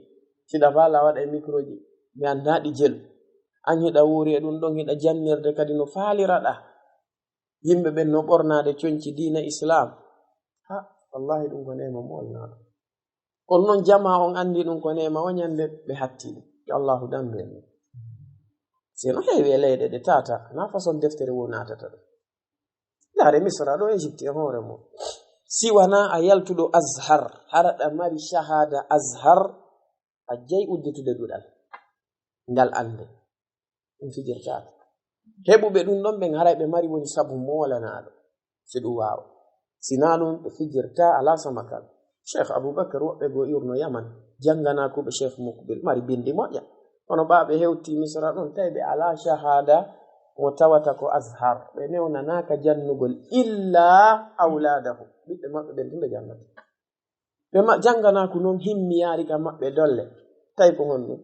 Siɗa faala waɗa e microji, mi anndaa ɗi jelu. An hiɗa wuuri e ɗum ɗon hiɗa jannirde kadi no faaliraɗaa. Yimɓe ɓen no ɓornaade coñci diina Islaam. Ha, wallahi ɗum ko neema moolnaaɗo. Kono noon jamaa on anndi ɗum ko neema o ñande ɓe hatti ɗum. Yo Allahu dandu en ɗum. Sino heewi e leyɗe ɗe tata, na façon deftere wo naatata ɗum. Ndaare Misra ɗo Egypte e hoore mum. Si wanaa a yaltuɗo Azhar, hara ɗa mari shahada Azhar, a jey udditude duɗal. Ngal annde. Ɗum fijirtaaka. Heɓuɓe ɗum ɗon ɓen haray ɓe mari woni sabu moolanaaɗo. Si ɗum waawa. Sinaa ɗum ɓe fijirta alaa samakal. Cheikh Abubakar woɓɓe goo iwruno Yaman. Jannganaa kuuɓe Cheikh Mukbil. Mari binndi moƴƴa. Kono ɓaaɓe hewti Misra ɗon tawi ɓe alaa shahada mo tawata ko Azhar. Ɓe newnanaaka jannugol illa awlaadahu. Ɓiɓɓe maɓɓe ɓen tun ɓe jannata. Ɓe ma-, jannganaaku noon himmiyaari ka maɓɓe dolle. Tawi ko honɗum?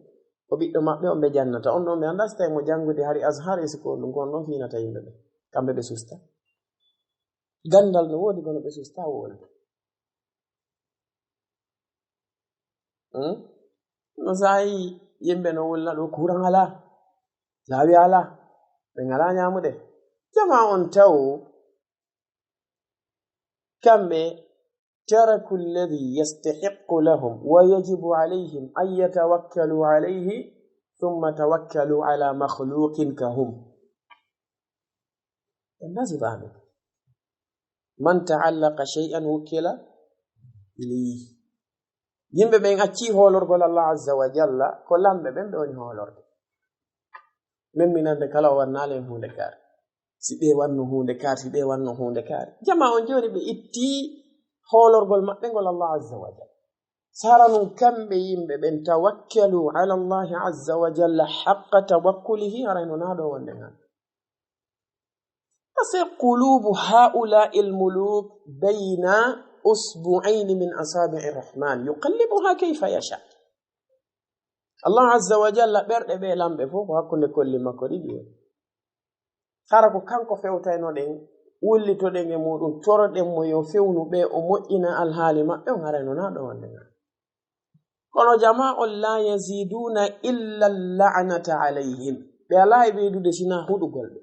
Ko ɓiɗɗo maɓɓe on ɓe jannata. On ɗon ɓe anndaa si tawi mo janngude hari Azhar e siko ɗum, ko on ɗon fiinata yimɓe ɓe. Kamɓe ɓe susta. Ganndal no woodi, kono ɓe susta wolde. Hmm? No saa'i yimɓe no wulna ɗo, kuran alaa, laawi alaa, ɓe ngalaa ñaamude. Jamaa on taw, kamɓe, taraku alladhi yastahiqqu lahum wa yajibu alayhim an yatawakkalu alayhi thumma tawakkalu ala makhluqin kahum. Ɓe nasibaami. Man ta'allaqa shay'an wukkila ilayhi. Yimɓe ɓen accii hoolorgol Allah Azza wa Jalla, ko lamɓe ɓen ɓe woni hoolorde. Memminande kala o wannaali en huunde kaari. Si ɓe wanno huunde kaari, si ɓe wanno huunde kaari. Jamaa on jooni ɓe ittii hoolorgol maɓɓe ngol Allah Azza wa Jalla. Sara nun kamɓe yimɓe ɓen tawakkalu ala Allahi Azza wa Jalla haqqa tawakkulihi, haray no naaɗo wonde ngal. Parce que qulubu haula'il muluk bayna usbu'ayni min asabi'i rahman yuqallibuha kayfa yasha. Allah Azza wa Jalla ɓerɗe ɓe lamɓe fof ko hakkunde kolli makko ɗiɗi woni. Hara ko kanko fewtaynoɗen, wullitoɗen e muɗum, toroɗen mo yo fewnu ɓe, o moƴƴina alhaali maɓɓe, on haray no naaɗo wonde ngal. Kono jamaa on, la yaziduna illa la'nata alayhim. Ɓe alaa e ɓeydude sinaa huɗugol ɓe.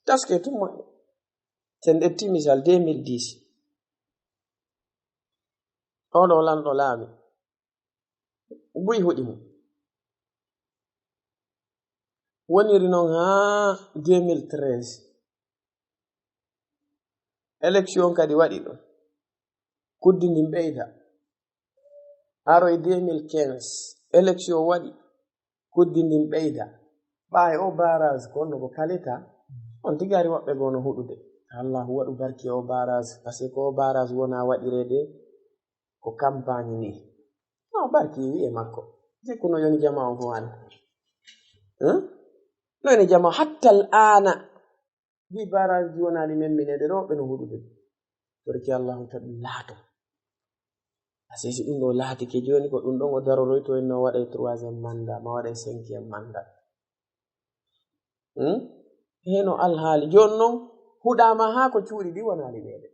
Taske tun moƴƴo. Sen ƴetti misal deux mille dix. Oɗo lanɗo laami. Buy huɗi mo. Woniri noon haa deux mille treize. Élection kadi waɗi ɗo. Kuddi ndin ɓeyda. Aroy deux mille quinze. Élection waɗi. Kuddi ndin ɓeyda. Ɓaay o barrage ko no ko kalita. On tigi ari woɓɓe goo no huɗude. Allahu waɗu barki o barrage. Parce que ko o barrage wona waɗireede ko campagne ni. No barki wi'e makko. Jikku no yoni jama on fof hannde. Hein? No yoni jama hatta al aana. Ndi barrage ji wonaali memmineede ɗo, ɓe no huɗude. Torki Allahu ta ɗum laato. Parce que si ɗum ɗo laatike jooni, ko ɗum ɗon o daroroyto en no waɗa e troisième mandat, ma waɗa e cinquième mandat. Hmm? Heno alhaali. Jooni noon, huɗaama haa ko cuuɗi ɗi wonaali ɓeede.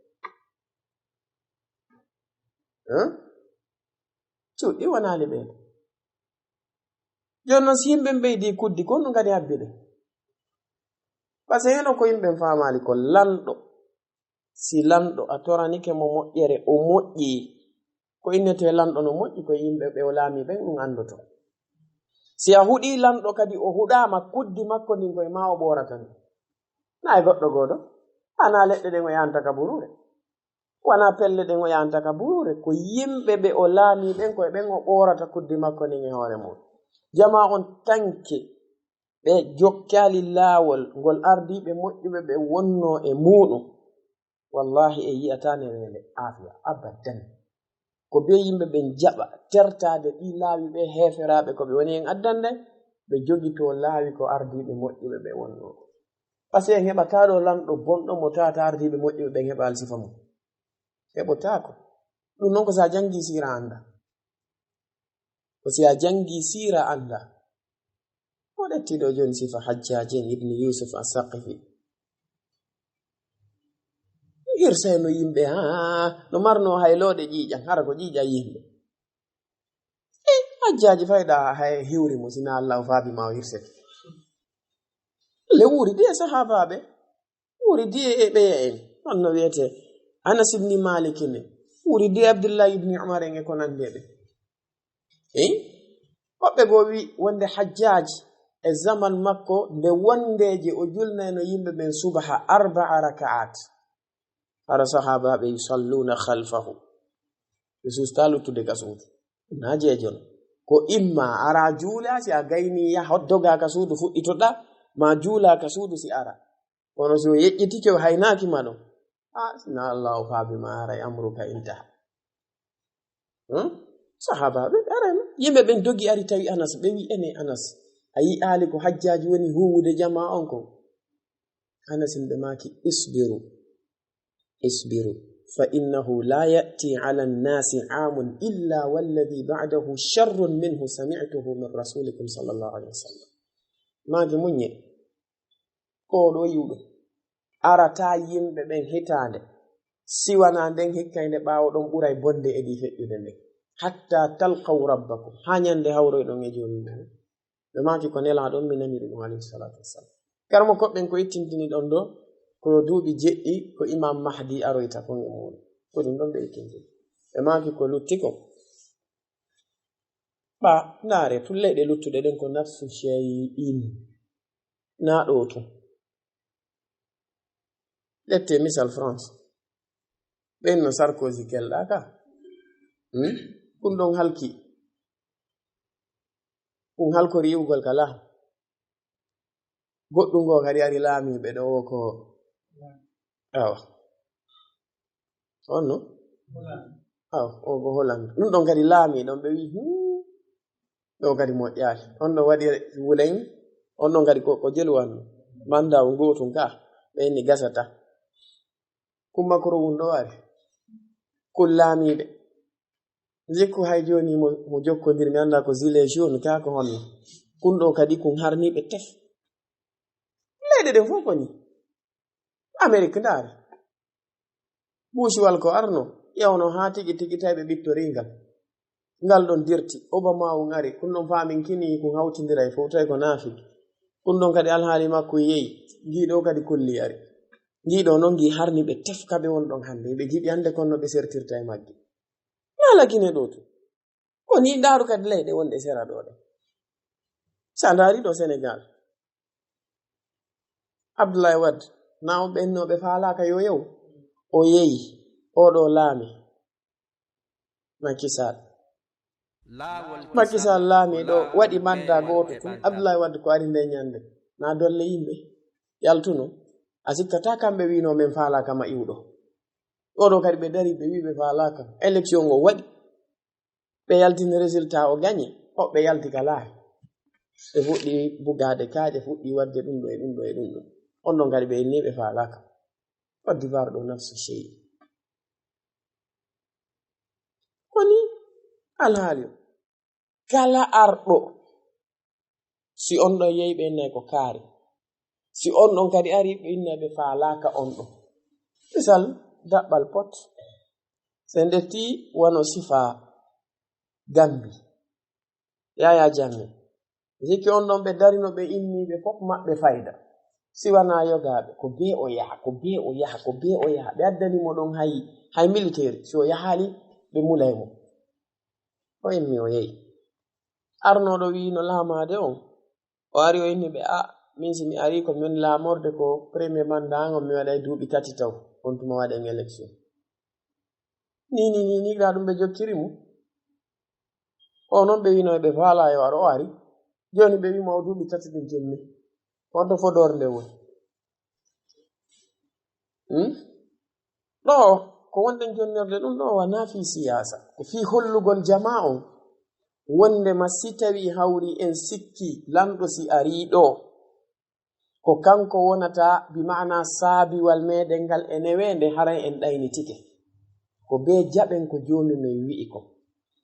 Hein? Cuuɗi wonaali ɓeede. Jooni noon, si yimɓe ɓeydi kuddi, ko honɗum kadi habbi ɗe? Parce que heno ko yimɓe faamaali ko lanɗo. Si lanɗo a toranike mo moƴƴere, o moƴƴi. Ko innetee lanɗo no moƴƴi, ko yimɓe ɓe o laami ɓen ɗum anndoto. Si a huɗii lanɗo kadi, o huɗaama kuddi makko ndin koye ma o ɓoorata ndi. Na e goɗɗo gooto. Ana leɗɗe ɗen o yahanta ka buruure. Wona pelle ɗen o yahanta ka buruure, ko yimɓe ɓe o laami ɓen, ko e ɓen o ɓoorata kuddi makko ndin e hoore mum. Jama on tanke, ɓe jokkaali laawol ngol ardiiɓe moƴƴuɓe ɓe wonnoo e muuɗum. Wallahi, en yi'ataa neweende aafiya abadan. Ko bee yimɓe ɓen jaɓa tertaade ɗii laawi ɓe heeferaaɓe ko ɓe woni en addande, ɓe jogitoo laawi ko ardiiɓe moƴƴuɓe ɓe wonnoo. Parce que en heɓataa ɗo lanɗo bonɗo mo tawata ardiiɓe moƴƴuɓe ɓen heɓaali sifa mum. Heɓotaako. Ɗum noon ko si a janngii siira annda. Ko si a janngii siira annda. O ƴetti ɗo jooni sifa Hajjaaj en Ibn Yuusuf As-Saqifi. Hirsay no yimɓe, haa, no marnoo hay looɗe ƴiiƴan, hara ko ƴiiƴan yimɓe. E, Hajjaaji fayda hay hiwri mo, sina Allah o faabi ma o hirsete. Le wuuri de sahaabaaɓe. Wuuri diye e ɓeya en, on no wiyetee Anas ibni Malik en, wuuri diye Abdullahi ibni Umar en e ko nanndi e ɓe. Eyi, woɓɓe goo wi wonde Hajjaaji e zaman makko nde wondeeje o julnayno yimɓe ɓen subaha arba'a rakaat. Hara sahaabaaɓe yusalluna khalfahu. Ɓe suusta luttude ka suudu. Na jeejono. Ko imma ara juula, si a gayni yaha hoddoga ka suudu fuɗɗitoɗa, ma juula ka suudu si ara. Kono si o yeƴƴitike, o haynaaki ma ɗon. A, sina Allah o faabi ma, haray amruka intaha. Hmm? Sahaabaaɓe, arayno. Yimɓe ɓen dogi ari tawi Anas, ɓe wi ene Anas. A yi'aali ko Hajjaaji woni huuwude jamaa on ko? Anas en ɓe maaki, isbiru. Isbiru. Fa innahu la ya'ti ala nnasi amun illa walladhi ba'dahu sharrun minhu sami'tuhu min rasulikum sallallahu alaihi wasallam. Maaki muññe. Ko ɗo yi'uɗo. Arataa yimɓe ɓen hitaande. Siwana nden hikka nde ɓaawo ɗon ɓuray bonde e ɗi feƴƴude nden. Hatta talqaw rabbakum. Haa ñande hawroyɗon e Joomi mon. Ɓe maaki ko Nelaaɗo on, mi naniri ɗum, alayhi salatu wassalam. Karmo koɓɓen ko ittintini ɗon ɗo, ko duuɓi jeɗɗi ko Imam Mahdi aroyta kon e muuɗum. Ko ɗum ɗon ɓe ittintini. Ɓe maaki ko lutti ko. Ɓa, ndaare, tun leyɗe luttuɗe ɗen ko nafsu shay'in. Na ɗo tun. Ƴettee misal France. Ɓen no Sarkozy kelɗa ka. Hmm? Kun ɗon halki. Kun halkori iwgol ka la. Goɗɗum ngo kadi ari laamiiɓe ɗo o ko. Awa. On no? Awa, o ko Hollande. Ɗum ɗon kadi laamii ɗon ɓe wi, "Hmm, ɗo kadi moƴƴaali." On ɗon waɗi wulen, on ɗon kadi ko, ko jelu wanno. Mandat o ngootum ka, ɓe inni gasata. Kun Macron wun ɗo ari. Kun laamiiɓe. Jikku hay jooni mo, mo jokkondir, mi anndaa ko gilet jaune, kaa ko honno. Kun ɗo kadi kun harniiɓe tef. Leyɗe ɗen fof ko ni. Amerik ndaari. Buusiwal ko arno, ƴewno haa tigi tigi tawi ɓe ɓittorii ngal. Ngal ɗon dirti, Obama o ngari, kun ɗon faaminkini kun hawtindiray fof, tawi ko naafiki. Kun ɗon kadi alhaali makko yehi, ngii ɗo kadi kolli ari. Ngii ɗo noon ngii harni ɓe tef ka ɓe won ɗon hannde, ɓe ngiɗi annde kon no ɓe sertirta e maggi. No Kala Gine ɗo tun. Ko ni ndaaru kadi leyɗe wonɗe sera ɗo ɗe. Sa ndaari ɗo Senegal, Abdoulaye Wade, na o ɓenno ɓe faalaaka yo yew, o yeyi, oɗo laami, Macky Sall. Macky Sall laami ɗo, waɗi mandat gooto tun, Abdoulaye Wade ko ari nde ñande, na dolle yimɓe, yaltuno. A sikkata kamɓe wino men faalaaka ma iwɗo. Oɗo kadi ɓe dari, ɓe wi ɓe faalaaka. Élection o waɗi. Ɓe yaltini résultat o gañi, hoɓɓe yalti kala. Ɓe fuɗɗi bugaade kaaƴe, fuɗɗi waɗde ɗum ɗo e ɗum ɗo e ɗum ɗo. On ɗon kadi ɓe inni ɓe faalaaka. Côte d'Ivoire ɗo nafsu sey. Koni alhaali o. Kala arɗo, si on ɗon yehi ɓe innay ko kaari. Si on ɗon kadi ari ɓe innay ɓe faalaaka on ɗon. Misal, daɓɓal pot. Se ndettii wano sifa Gambi. Yaya Jammeh. Jikki on ɗon ɓe darino ɓe inni ɓe fof maɓɓe fayda. Si wanaa yogaaɓe, ko bee o yaha, ko bee o yaha, ko bee o yaha. Ɓe addani mo ɗon hay, hay militeer. Si o yahaali, ɓe mulay mo. O immi o yehi. Arnooɗo wi'i no laamaade on. O ari o inni ɓe, "A, min si mi ari ko min laamorde ko premier mandat an on mi waɗay duuɓi tati taw. On tuma waɗen élection." Ni, ni, ni, ni, ɗa ɗum ɓe jokkiri mo. O non ɓe wino ɓe faala yo ar o ari. Jooni ɓe wimo o duuɓi tati ɗin timmi. Honto fodoore nde woni? Hmm? Ɗo, ko wonɗen jonnirde ɗum ɗo wonaa fii siyaasa. Ko fii hollugol jamaa on. Wonde ma si tawi hawri en sikki lanɗo si ari ɗo. Ko kanko wonata bi maana saabiwal meɗen ngal e neweende haray en ɗaynitike. Ko bee jaɓen ko joomi men wi'i ko.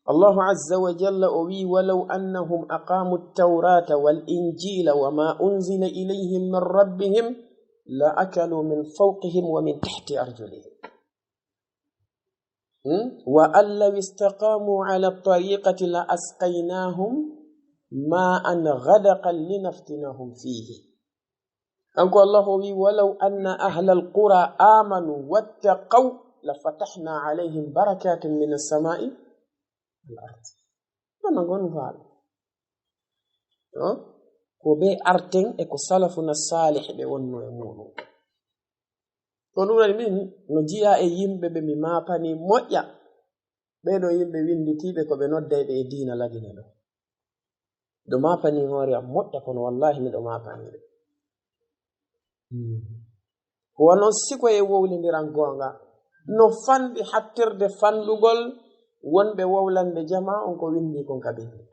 Allahu azza wa jalla o wi'i, "Walaw annahum aqamu at-taurata wal injila wa ma unzila ilayhim min rabbihim la akalu min fawqihim wa min tahti arjulihim." Hmm? "Wa an law istaqamu ala at-tariqati la asqaynahum ma'an ghadaqan linaftinahum fihi." Kanko Allah o wi'i, "Walaw anna ahlal qura amanu wattaqaw la fatahna alayhim barakatin minas sama'i wal ard." Kono ngon faal. No? Ko ɓe arten e ko salafuna salih ɓe wonno e muɗum. Ko ɗum waɗi min no jiya e yimɓe ɓe mi maapani moƴƴa. Ɓee ɗoo yimɓe winnditiiɓe ko ɓe noddayɓe e diina lagine ɗo. Ɗo maapani hoore am moƴƴa, kono wallaahi miɗo maapani ɓe. Hmm. Ko wano siko e wowlindiran goonga. No fanɗi hattirde fanɗugol wonɓe wowlande jamaa on ko winndi kon ka binndi.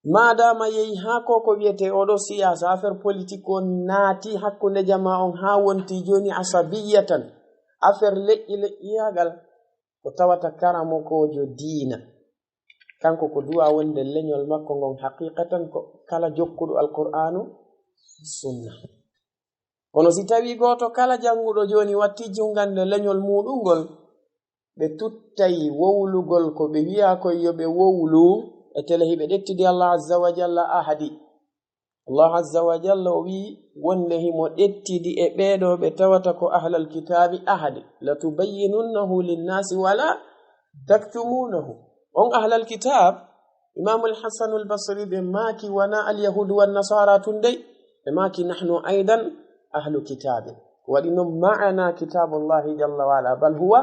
Maadaama yehi haa ko ko wiyetee oɗo siyaasa, affaire politique on naati hakkunde jamaa on haa wonti jooni asabiyatan, affaire leƴƴi leƴƴiyaagal, ko tawata karamokoojo diina. Kanko ko du'a wonde leñol makko ngon haqiqatan ko kala jokkuɗo Alqur'aanu sunna. Kono si tawi gooto kala jannguɗo jooni watti jungande leñol muɗum ngol, ɓe tuttay wowlugol ko ɓe wi'a koy yo ɓe wowlu e tele hiɓe ɗettidi Allah azza wa jalla ahadi. Allah azza wa jalla o wi'i wonde himo ɗettidi e ɓee ɗoo ɓe tawata ko ahlal kitaabi ahadi. "Latubayyinunnahu linnaasi wala taktumunahu." On ahlal kitaab, Imam al-Hasan al-Basri ɓe maaki wana al-Yahudu wan Nasara tun dey. Ɓe maaki, "Nahnu aydan ahlu kitaabi." Ko waɗi non ma'ana kitaabullahi jalla wa ala, bal huwa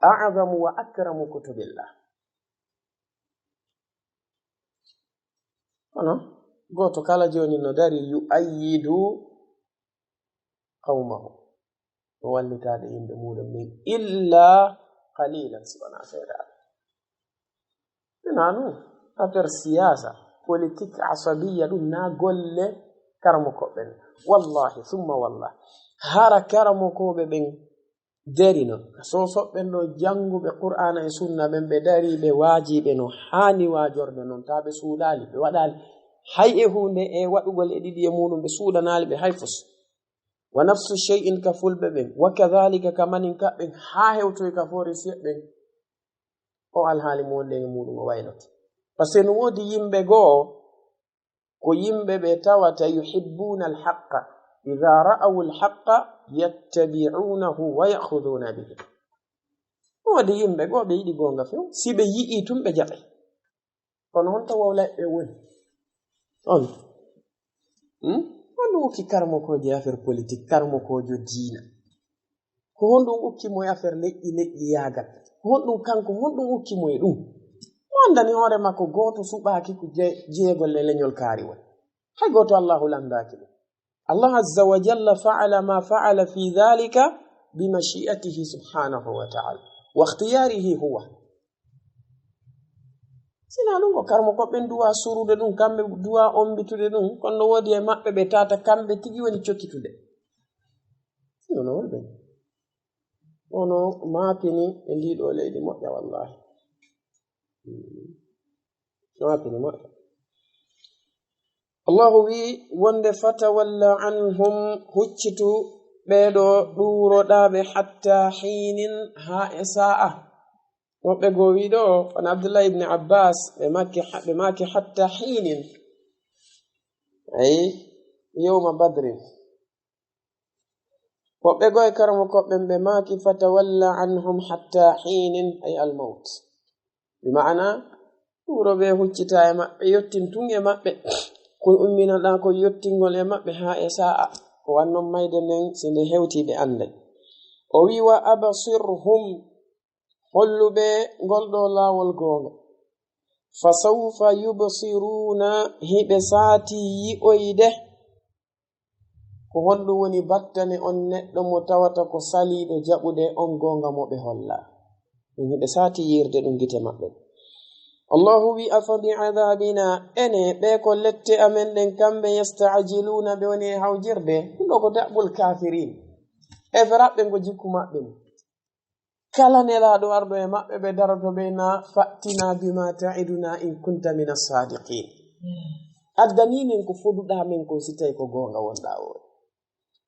a'zamu wa akramu kutubillah. Kono gooto kala jooni no dari yu'ayyidu qawmahu. O wallitaade yimɓe muɗum ɓen illa qalilan, si wonaa seeɗaaɓe. Ina non affaire siyaasa, politique asabiya, ɗum na golle karamokooɓe ɓen. Wallahi, summa wallahi. Hara karamokooɓe ɓen darino, sosoɓe ɗo jannguɓe Qur'aana e Sunna ɓen, ɓe dari, ɓe waaji ɓe no haani waajorde non, taa ɓe suuɗaali, ɓe waɗaali hay e huunde e waɗugol e ɗiɗi e muɗum, ɓe suuɗanaali ɓe hay fus. Wa nafsu shay'in ka Fulɓe ɓen, wa kadhalika ka Maninka ɓen, haa hewtoy ka Foorisiya ɓen. O alhaali mo wonde e muɗum o wayloto. Par ce que no woodi yimɓe goo, ko yimɓe ɓe tawata yuhibbuna al-haqqa, idha ra'aw al-haqqa yattabi'unahu wa ya'khudhuna bihi. Woodi yimɓe goo ɓe yiɗi goonga few, si ɓe yi'ii tun ɓe jaɓay. Kono honto wowlayɓe woni? On. Hmm? Honɗun hokki karamokoojo e affaire politique, karamokoojo diina? Ko honɗun hokki mo e affaire leƴƴi, leƴƴi yaagal? Ko honɗun kanko, honɗun hokki mo e ɗun? Mo anndani hoore makko gooto suɓaaki ko je-, jeegol e leñol kaariwol. Hay gooto Allaahu lanndaaki ɗun. Allah azza wa jalla fa'ala ma fa'ala fi dhalika bi mashi'atihi subhanahu wa ta'ala. Wa ikhtiyarihi huwa. Sina ɗun ko karamokooɓe ɓen duwaa surude ɗun, kamɓe duwaa ombitude ɗun, kono no woodi e maɓɓe ɓe tawata kamɓe tigi woni cokkitude. Sino no woni ɓen. Ono maapini e ndii ɗoo leydi moƴƴa, wallahi. Hmm. Maapini moƴƴa. Allahu wi'i wonde, "Fatawalla anhum," huccitu ɓee ɗoo ɗuuroɗaa ɓe, "hatta hiinin," haa e saa'a. Woɓɓe goo wi'i ɗoo, on Abdullah ibn Abbas, ɓe maaki, ɓe maaki, "Hatta hiinin." Ay, yawma Badrin. Woɓɓe goo e karamokooɓe ɓen ɓe maaki, "Fatawalla anhum hatta hiinin," ay al-mawt. Bi ma'ana, ɗuuro ɓe huccita e maɓɓe, yottin tun e maɓɓe. Ko umminoɗaa ko yottingol e maɓɓe haa e saa'a. Ko wannon mayde nden, si nde hewtii ɓe annday. O wi'i, "Wa absirhum," hollu ɓe ngol ɗoo laawol goonga. "Fa sawfa yubsiruuna," hiɓe saati yi'oyde. Ko honɗun woni battane on neɗɗo mo tawata ko saliiɗo jaɓude on goonga mo ɓe holla? Ɗun hiɓe saati yi'irde ɗun gite maɓɓe. Allahu wi'i, "Afa bi adabina," ene ɓe ko lette amen ɗen kamɓe, "yasta'jiluuna," ɓe woni e hawjirde? Ɗun ɗoo ko da'bul kaafiriin. Heeferaaɓe ɓen ko jikku maɓɓe ni. Kala nelaaɗo arɗo e maɓɓe, ɓe daroto ɓe na, "Fa'tina bima ta'iduna in kunta mina sadiqin." Addanii men ko foduɗaa men kon si tawi ko goonga wonɗaa woo.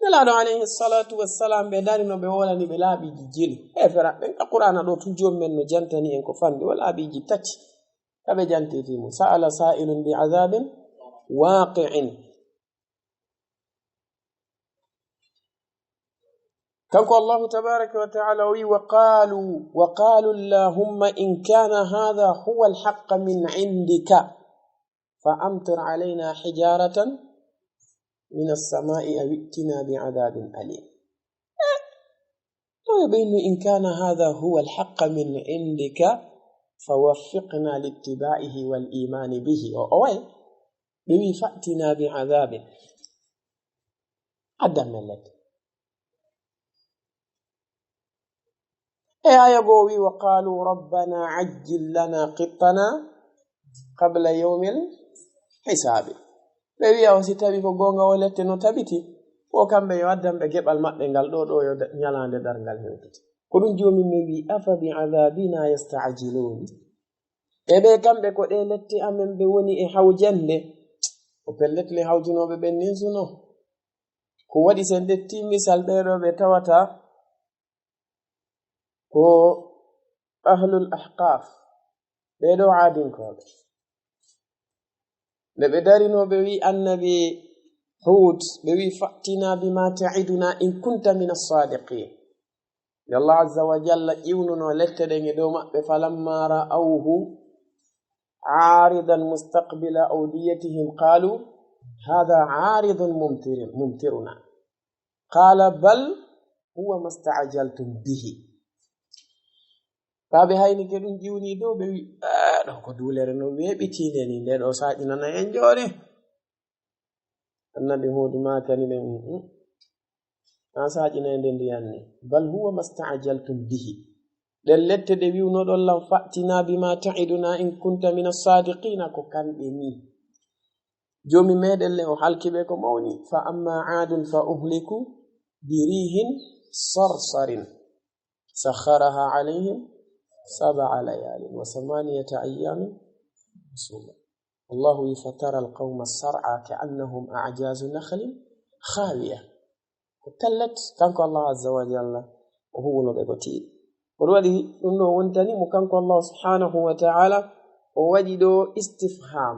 Nelaaɗo alayhi salatu wassalam, ɓe darino ɓe wolani ɓe laaɓiiji jelu. Heeferaaɓe ɓen, ka Qur'aana ɗoo tun Joomi men no jantani en ko fanɗi o laaɓiiji tati. Ka ɓe jantiti mo, "Sa'ala sa'ilun bi adabin waqi'in." Kanko Allahu tabaraka wa ta'ala o wi'i, "Wa qalu, wa qalu Allahumma in kana hadha huwa al-haqqa min indika, fa amtir alayna hijaratan min as-sama'i aw i'tina bi adabin alim." Ɗoo ɓe inni, "In kana hadha huwa al-haqqa min indika, fa waffiqna littiba'ihi wal imani bihi." O, o way. Ɓe wi'i, "Fa'tina bi adabin." Addan men lette. E aya goo o wi'i, "Wa qalu rabbana ajjil lana qittana qabla yawmil hisabi." Ɓe wi'a o si tawi ko goonga o lette no tabiti, ko kamɓe yo addan ɓe geɓal maɓɓe ngal ɗoo, ɗoo yo da-, ɲalaande darngal hewtete. Ko ɗun Joomi men wi'i, "Afa bi adabina yasta'jilun." E ɓe kamɓe ko ɗee lette amen ɓe woni e hawjande. Ko pellet le hawjunooɓe ɓen nin suno. Ko waɗi sen ƴetti misal ɓee ɗoo ɓe tawata ko ahlul ahqaf, ɓee ɗoo aadinkooɓe. Nde ɓe darinoo, ɓe wi'i Annabi Huud, ɓe wi'i, "Fa'tina bima ta'iduna in kunta mina sadiqin." Nde Allah azza wa jalla ƴiwnunoo lette ɗen e dow maɓɓe, "Falamma ra'awhu 'aridan mustaqbila awdiyatihim qalu hadha 'aridun mumtir-, mumtiruna." Qala bal huwa masta'jaltum bihi. Kaa ɓe haynike ɗun ƴiwni dow, ɓe wi'i, "Ah, ɗoo ko duulere no weeɓitiinde ni, nde ɗoo saaƴinana en jooni." Annabi Huudu maakani ɓe, "Mm, mm. Naa saaƴinande ndiyan ni. Bal huwa masta'jaltum bihi. Ɗen lette ɗe wi'unoɗon lan, fa'tina bima ta'iduna in kunta mina sadiqina, ko kanɗe ni." Joomi meɗen le o halki ɓe ko mawni. "Fa amma 'adun fa uhliku bi rihin sarsarin sakhkharaha 'alayhim sab'a layalin wa thamaniyata ayyamin husuma." Allahu wi'i, "Fatara al-qawma sar'a ka'annahum a'jazu nakhlin khawiya." Ko pellet, kanko Allah azza wa jalla, o huwuno ɓe ko tiiɗi. Ko ɗum waɗi ɗum ɗo wontani mo kanko Allah subhanahu wa ta'ala, o waɗi ɗo istifham.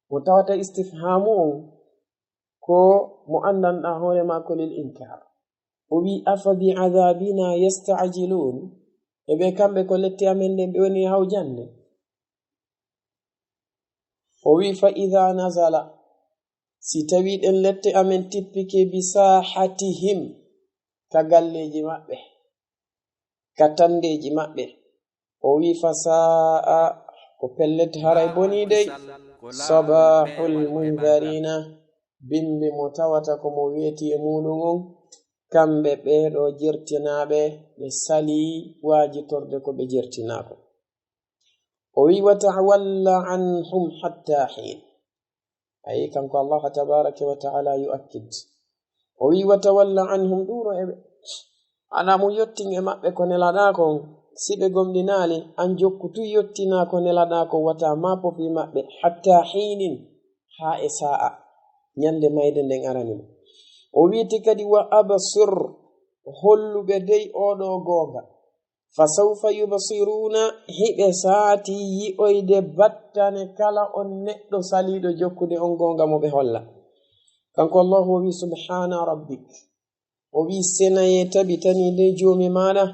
Mo tawata istifhamu on ko mo anndanɗaa hoore maako lil inkar. O wi'i, "Afa bi adhabina yasta'jilun?" E ɓe kamɓe ko lette amen ɗen ɓe woni hawjande? O wi, "Fa idha nazala," si tawi ɗen lette amen tippike, "bi sahatihim," ka galleeji maɓɓe, ka tandeeji maɓɓe. O wi, "Fa sa'a," ko pellet haray bonii dey, "sabahul munzarina," bimbi mo tawata ko mo weeti e muuɗum on, kamɓe ɓee ɗoo jertinaaɓe, ɓe salii waajitorde ko ɓe jertinaa ko. O wi, "Wa tawalla anhum hatta hin." Ayi, kanko Allah tabaraka wa ta'ala yu'akkid. O wi, "Wa tawalla anhum," ɗuuro e ɓe. Ana mo yottin e maɓɓe ko nelaɗaa kon, si ɓe gomɗinaali, an jokku tun yottinaa ko nelaɗaa kon, wata maapo fii maɓɓe, hatta hinin, haa e saa'a, ñande mayde nden arani mo. O wi'iti kadi, "Wa absir," hollu ɓe dey oo ɗoo goonga. "Fa sawfa yubsiruna," hiɓe saati yi'oyde battane kala on neɗɗo saliiɗo jokkude on goonga mo ɓe holla. Kanko Allahu o wi, "Subhana rabbik," o wi, "Senayee tabitanii dey Joomi maaɗa,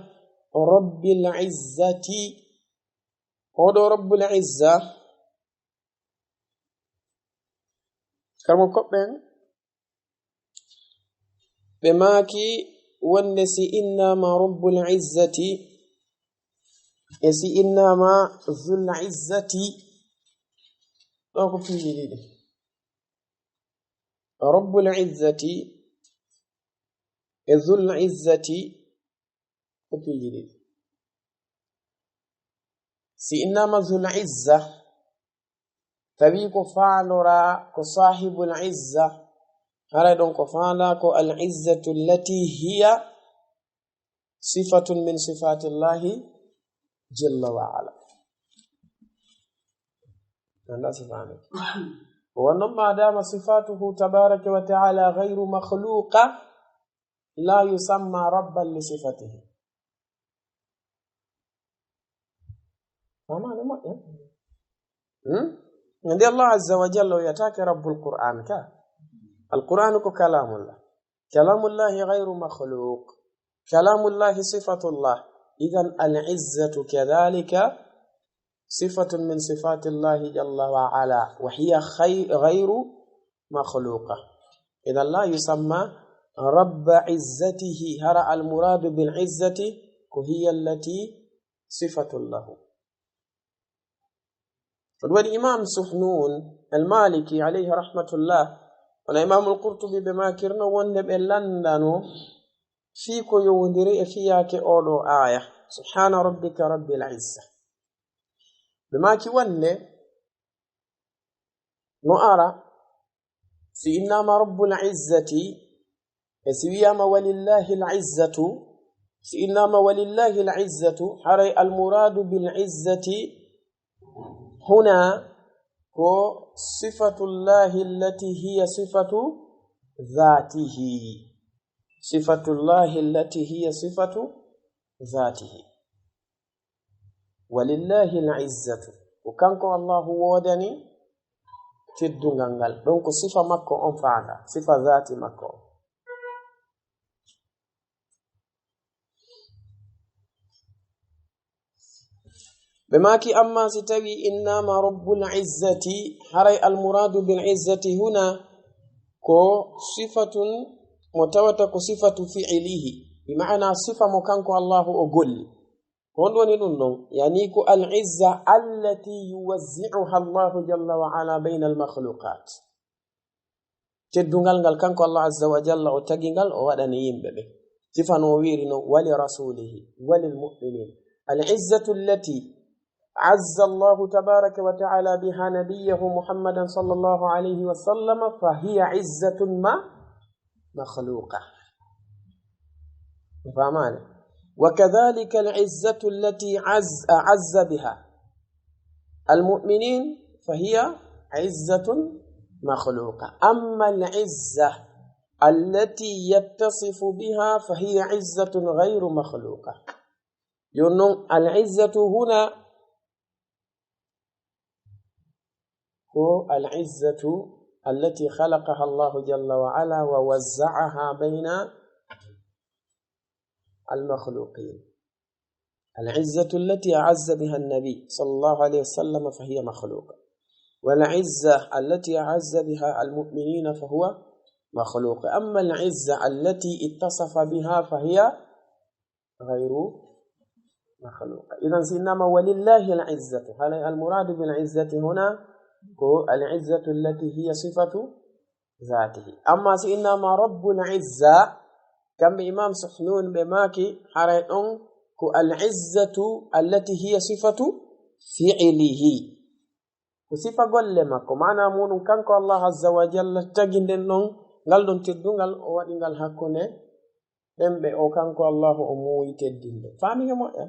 Rabbil izzati." Oo ɗoo Rabbul Izza, kamo koɓɓen, ɓe maaki wonde si innaama Rabbul Izzati, e si innaama Zul Izzati, ɗoo ko piiji ɗiɗi. Rabbul Izzati e Zul Izzati ko piiji ɗiɗi. Si innaama Zul Izza, tawi ko faandoraa ko Saahibul Izza, haray ɗon ko faandaa ko al izzatu allati hiya sifatun min sifatillahi jalla wa ala. Anndaa sifaande. Ko wonnon, ma dama sifatuhu tabaraka wa ta'ala ghayru makhluqa, la yusamma rabban li sifatihi. Faamaani moƴƴa? Hmm? Nde Allah azza wa jalla o wiyataake Rabbul Qur'an ka. Al Qur'an ko kalamullah. Kalamullahi ghayru makhluq. Kalamullahi sifatullah. Idhan al izzatu kadhalika sifatun min sifatillahi jalla wa ala. Wa hiya khay-, ghayru makhluqa. Idhan la yusamma rabba izzatihi. Hara al muradu bil izzati ko hiya allati sifatun lahu. Ko ɗum waɗi Imam Suhnun al-Maliki alayhi rahmatullah, wona Imam al-Qurtubi ɓe maakirno wonde ɓe lanndano fii ko yowondiri e fiyaake oo ɗoo aaya, "Subhana rabbika rabbil izza." Ɓe maaki wonde no ara, si innaama Rabbul Izzati, e si wiyaama walillahi al-izzatu, si innaama walillahi al-izzatu, haray al-muradu bil izzati huna ko sifatullahi allati hiya sifatu dhatihi. Sifatullahi allati hiya sifatu dhatihi. Walillahi al-izzatu. Ko kanko Allahu woodani teddungal ngal. Ɗon ko sifa makko on faandaa, sifa zaati makko on. Ɓe maaki, amma si tawi innaama rabbul izzati, haray al muradu bil izzati huna ko sifatun mo tawata ko sifatu fi'ilihi, bi ma'ana sifa mo kanko Allahu o golli. Ko honɗum woni ɗum ɗon? Yani ko al izza allati yuwazzi'uha Allahu jalla wa ala bayna al makhluqat. Teddungal ngal kanko Allah azza wa jalla o tagi ngal, o waɗani yimɓe ɓe. Sifa no o wiiri non, "Wali rasulihi, walil mu'minin." Al izzatu allati azza Allahu tabaraka wa ta'ala biha nabiyyahu Muhammadan sallallahu alayhi wa sallam, fa hiya izzatun ma makhluqa. Faamaali? Wa kadhalika al izzatu allati az-, a'azza biha al mu'minin fa hiya izzatun makhluqa. Amma al izza allati yattasifu biha fa hiya izzatun ghayru makhluqa. Jooni non, al izzatu huna ko al izzatu allati khalaqaha Allahu jalla wa ala wa wazza'aha bayna al makhluqin. العزة التي أعز بها النبي صلى الله عليه وسلم فهي مخلوقة، والعزة التي أعز بها المؤمنين فهو مخلوق. أما العزة التي اتصف بها فهي غير مخلوق. إذن سينما ولله العزة، هل المراد بالعزة هنا كو العزة التي هي صفة ذاته؟ أما سينما رب العزة، كم إمام سحنون بماكي حريتون كو العزة التي هي صفة فعله. Ko sifa golle makko, maana muuɗum kanko Allah azza wa jalla tagi nden ɗon, ngal ɗon teddungal, o waɗi ngal hakkunde ɓen ɓe o kanko Allah o muuyi teddinde. Faami nga moƴƴa?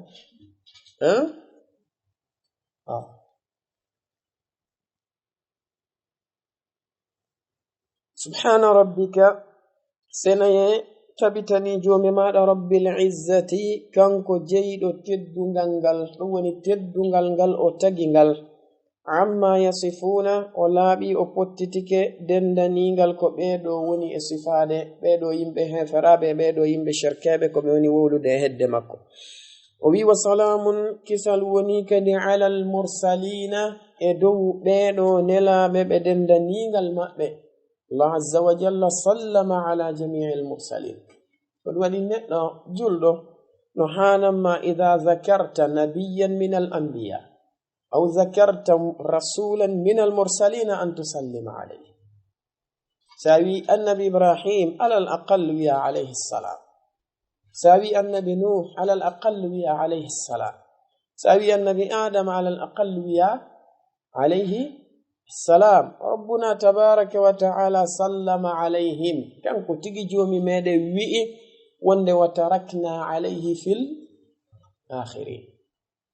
Hein? Ah. Subhaana rabbika, senayee tabitanii Joomi maaɗa, Rabbil izzati, kanko jeyɗo teddungal ngal, ɗum woni teddungal ngal o tagi ngal. Amma yasifuuna, o laaɓi, o pottitike dendaniingal ko ɓee ɗoo woni e sifaade, ɓee ɗoo yimɓe heeferaaɓe, ɓee ɗoo yimɓe sherkeeɓe, ko ɓe woni wowlude e hedde makko. O wi, "Wa salaamun, kisal woni kadi alal mursaliina, e dow ɓee ɗoo nelaaɓe ɓe dendaniingal maɓɓe." Allah azza wa jalla sallama ala jamiil mursaliin. Ko ɗum waɗi neɗɗo julɗo no haanamma, "Idaa zakarta nabiyyan min al anbiya, aw zakarta rasulan min al mursaliina an tusallima alayhi." So a wi annabi Ibrahim, alal aqall wiya alayhi salam. So a wi annabi Nuh, alal aqall wiya alayhi salam. So a wi annabi Adam, alal aqall wiya alayhi salam. Rabbuna tabaraka wa ta'ala sallama alayhim. Kanko tigi Joomi meɗen wi'i wonde, "Wa tarakna alayhi fil akhirin."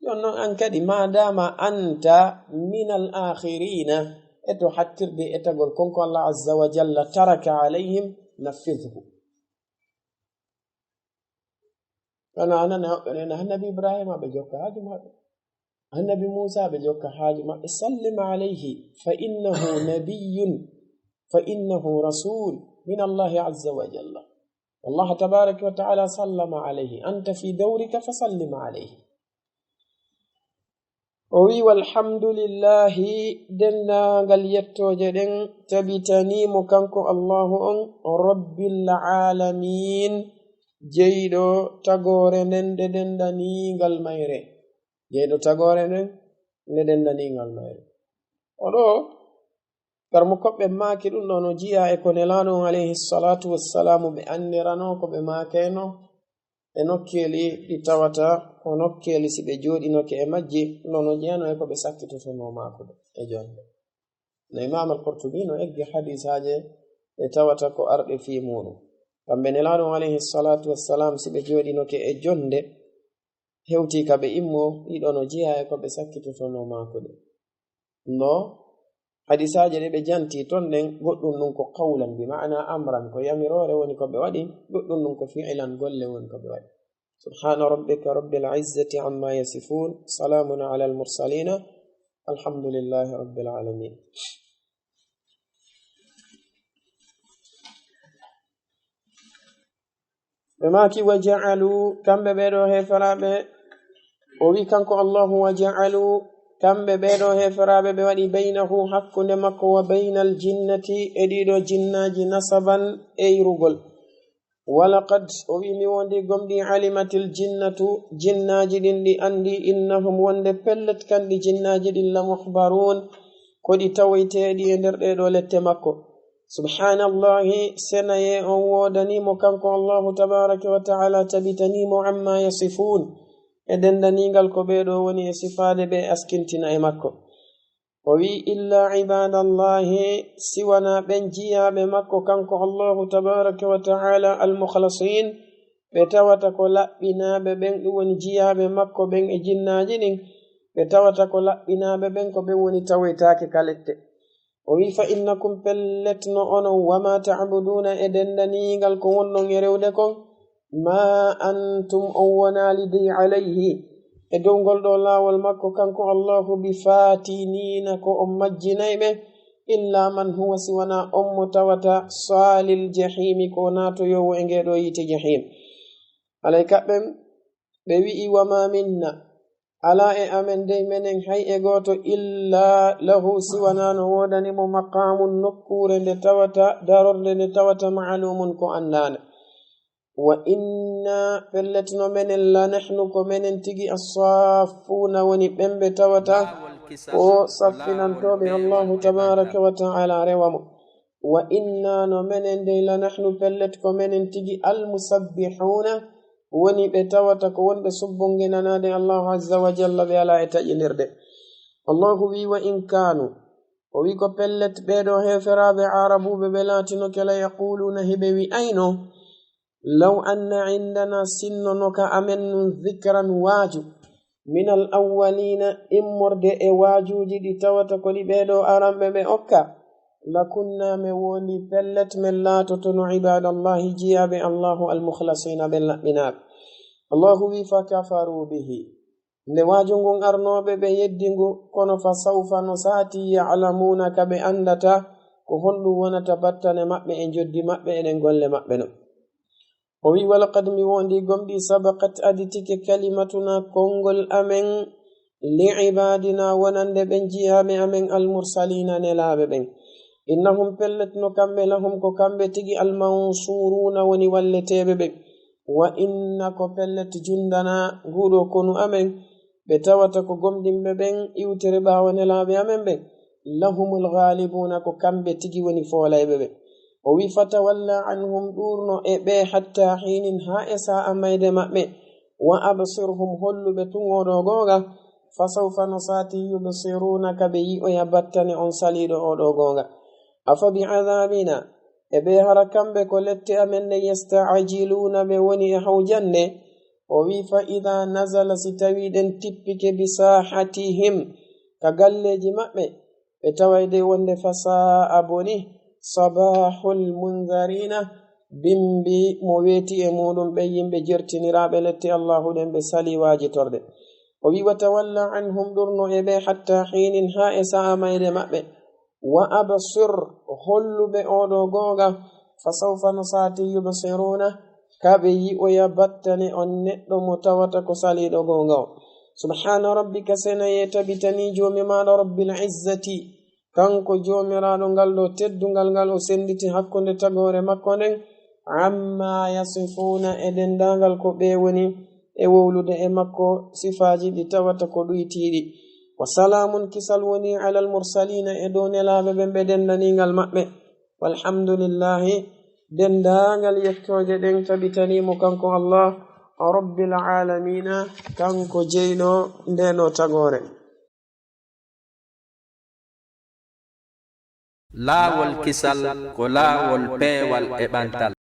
Jooni noon, an kadi, ma dama anta minal akhirina, e to hattirde e tagol kon ko Allah azza wa jalla taraka alayhim, nafidhu. Kono a nana woɓɓe ne, annabi Ibrahima ɓe jokka haaju maɓɓe, annabi Muusa ɓe jokka haaju maɓɓe. Sallim alayhi, fa innahu nabiyyun, fa innahu rasul min Allahi azza wa jalla. Allah tabaraka wa ta'ala sallama alayhi. Anta fi dawrika fa sallim alayhi. O wi, "Walhamdulillahi, denndaangal yettooje ɗen tabitanii mo kanko Allahu on, Rabbil aalamiin, jeyɗo tagoore nden nde denndaniingal mayre." Jeyɗo tagoore nden nde denndaniingal mayre. O ɗo, karmo koɓɓe maaki ɗum ɗo no jiya e ko Nelaaɗo on alayhi salatu wassalaamu ɓe anndirano ko ɓe maakayno e nokkeeli ɗi tawata ko nokkeeli si ɓe jooɗinoke e majji, nono jeeno e ko ɓe sakkitotonoo maakude e jonde. No Imaam Al-Qurtubi no eggi hadiisaaje ɗe tawata ko arɗe fii muuɗum. Kamɓe Nelaaɗo on alayhi salatu wassalam, si ɓe jooɗinoke e jonde, hewtii ka ɓe immoo, ɗiɗo no jeyaa e ko ɓe sakkitotonoo maakude. No hadiisaaje ɗe ɓe janti ton ɗen, goɗɗum ɗum ko qawlan, bi ma'ana amran, ko yamiroore woni ko ɓe waɗi, goɗɗum ɗum ko fi'ilan, golle woni ko ɓe waɗi. Subhaana rabbika rabbil izzati amma yasifuun, salaamun alal mursaliina, alhamdulillahi rabbil aalamiin. Ɓe maaki, "Wa ja'alu," kamɓe ɓee ɗoo heeferaaɓe, o wi kanko Allahu, "Wa ja'alu," kamɓe ɓee ɗoo heeferaaɓe, ɓe waɗi, "baynahu," hakkunde makko, "wa baynal jinnati," e ɗiɗo jinnaaji, "nasaban," eyrugol. "Wa laqad," o wi, "mi wondi gomɗii, 'alimatil jinnatu," jinnaaji ɗin ɗi anndi, "innahum," wonde pellet kanɗi jinnaaji ɗin, "la muhbaruun," ko ɗi tawoyteeɗi e nder ɗee ɗoo lette makko. Subhaanallahi, senayee on woodanii mo kanko Allahu tabaaraka wa ta'ala, tabitanii mo, amma yasifuun, e denndaniingal ko ɓee ɗoo woni e sifaade ɓe askintina e makko. O wi, "Illa ibaadallahi," si wanaa ɓen jiyaaɓe makko kanko Allahu tabaaraka wa ta'ala, al-mukhlasiin, ɓe tawata ko laɓɓinaaɓe ɓen, ɗum woni jiyaaɓe makko ɓen e jinnaaji ɗin, ɓe tawata ko laɓɓinaaɓe ɓen, ko ɓen woni tawoytaake ka lette. O wi, "Fa innakum," pellet no onon, "wa ma ta'buduuna," e denndaniingal ko wonɗon e rewde kon, "ma antum," on wonaali dey, "alayhi," e dow ngol ɗoo laawol makko kanko Allahu, "bi faatiniina," ko on majjinayɓe, "illa man huwa," si wanaa on mo tawata, "saalil jahiimi," ko naatoyoowo e ngee ɗoo yiite jahiim. Alay kaɓɓen, Ɓe wi'i, "Wa ma minna, alaa e amen dey menen hay e gooto, illa lahu, si wanaa no woodani mo maqaamun, nokkuure nde tawata, darorde nde tawata, ma'lumun ko anndaande. Wa inna, pellet no menen, la nahnu ko menen tigi, as-saaffuuna woni ɓen ɓe tawata ko saffinantooɓe Allahu tabaaraka wa ta'ala rewa mo. Wa inna no menen dey la nahnu pellet ko menen tigi al-musabbihuuna woni ɓe tawata ko wonɓe subbonginanaade Allahu azza wa jalla ɓe alaa e taƴinirde." Allahu wi, "Wa in kaanu," o wi, "Ko pellet ɓee ɗoo heeferaaɓe aarabuuɓe ɓe laatinoke la yaquluuna hiɓe wi'ayno, law anna indana sinno no ka amen nun zikran waaju, min al awwaliina immorde e waajuuji ɗi tawata ko ɗi ɓee ɗoo aranɓe ɓe okka, la kunna me wondi pellet men laatotono ibaadallahi jiyaaɓe Allahu al mukhlasiina ɓe laɓɓinaaɓe." Allahu wi, "Fa kafaruu bihi." Nde waaju ngun arnooɓe ɓe yeddi ngu, kono fa sawfa no saati ya'lamuuna ka ɓe anndata ko honɗum wonata battane maɓɓe e njoddi maɓɓe e ɗen golle maɓɓe ɗon. O wi, "Walaqad mi wondi gomɗi sabaqat aditike kalimatuna konngol amen li ibaadina wonande ɓen jiyaaɓe amen al mursaliina nelaaɓe ɓen. Innahum pellet no kamɓe lahum ko kamɓe tigi al mansuruuna woni walleteeɓe ɓen. Wa inna ko pellet jundana nguɗo konu amen ɓe tawata ko gomɗinɓe ɓen iwtere ɓaawo nelaaɓe amen ɓen. Lahumul ghaalibuuna ko kamɓe tigi woni foolayɓe ɓen." O wi, "Fatawalla anhum ɗuurno e ɓe hatta hiinin haa e saa'a mayde maɓɓe. Wa absirhum holluɓe tun oo ɗoo goonga. Fa sawfa no saati yubsiruuna ka ɓe yi'oya battane on saliiɗo oo ɗoo goonga. Afa bi adabina e ɓe hara kamɓe ko lette amen ne yasta'jiluuna ɓe woni e hawjande." O wi, "Fa ida nazala si tawi ɗen tippike bi saahatihim ka galleeji maɓɓe, ɓe taway de wonde fa saa'a boni sabahul munzarina bimbi mo weeti e muɗum ɓe yimɓe jertiniraaɓe lette Allahu ɗen ɓe sali waajitorde." O wi, "Wa tawalla anhum ɗurno e ɓe hatta hiinin haa e saa'a mayde maɓɓe. Wa absir holluɓe oo ɗoo goonga fa sawfa no saati yubsiruuna ka ɓe yi'oya battane on neɗɗo mo tawata ko saliiɗo goonga o." Subhaana rabbika senayee tabitanii joomi maaɗa rabbil izzati kanko joomiraaɗo ngal ɗoo teddungal ngal o sennditi hakkunde tagoore makko nden, amma yasifuuna e denndaangal ko ɓe woni e wowlude e makko sifaaji ɗi tawata ko ɗuytiiɗi. Wa salaamun kisal woni alal mursaliina e dow nelaaɓe ɓen ɓe denndanii ngal maɓɓe. Walhamdulillahi denndaangal yettooje ɗen tabitanii mo kanko Allah rabbil aalamiina kanko jeyɗo ndee ɗoo tagoore. Laawol kisal ko laawol peewal e ɓantal.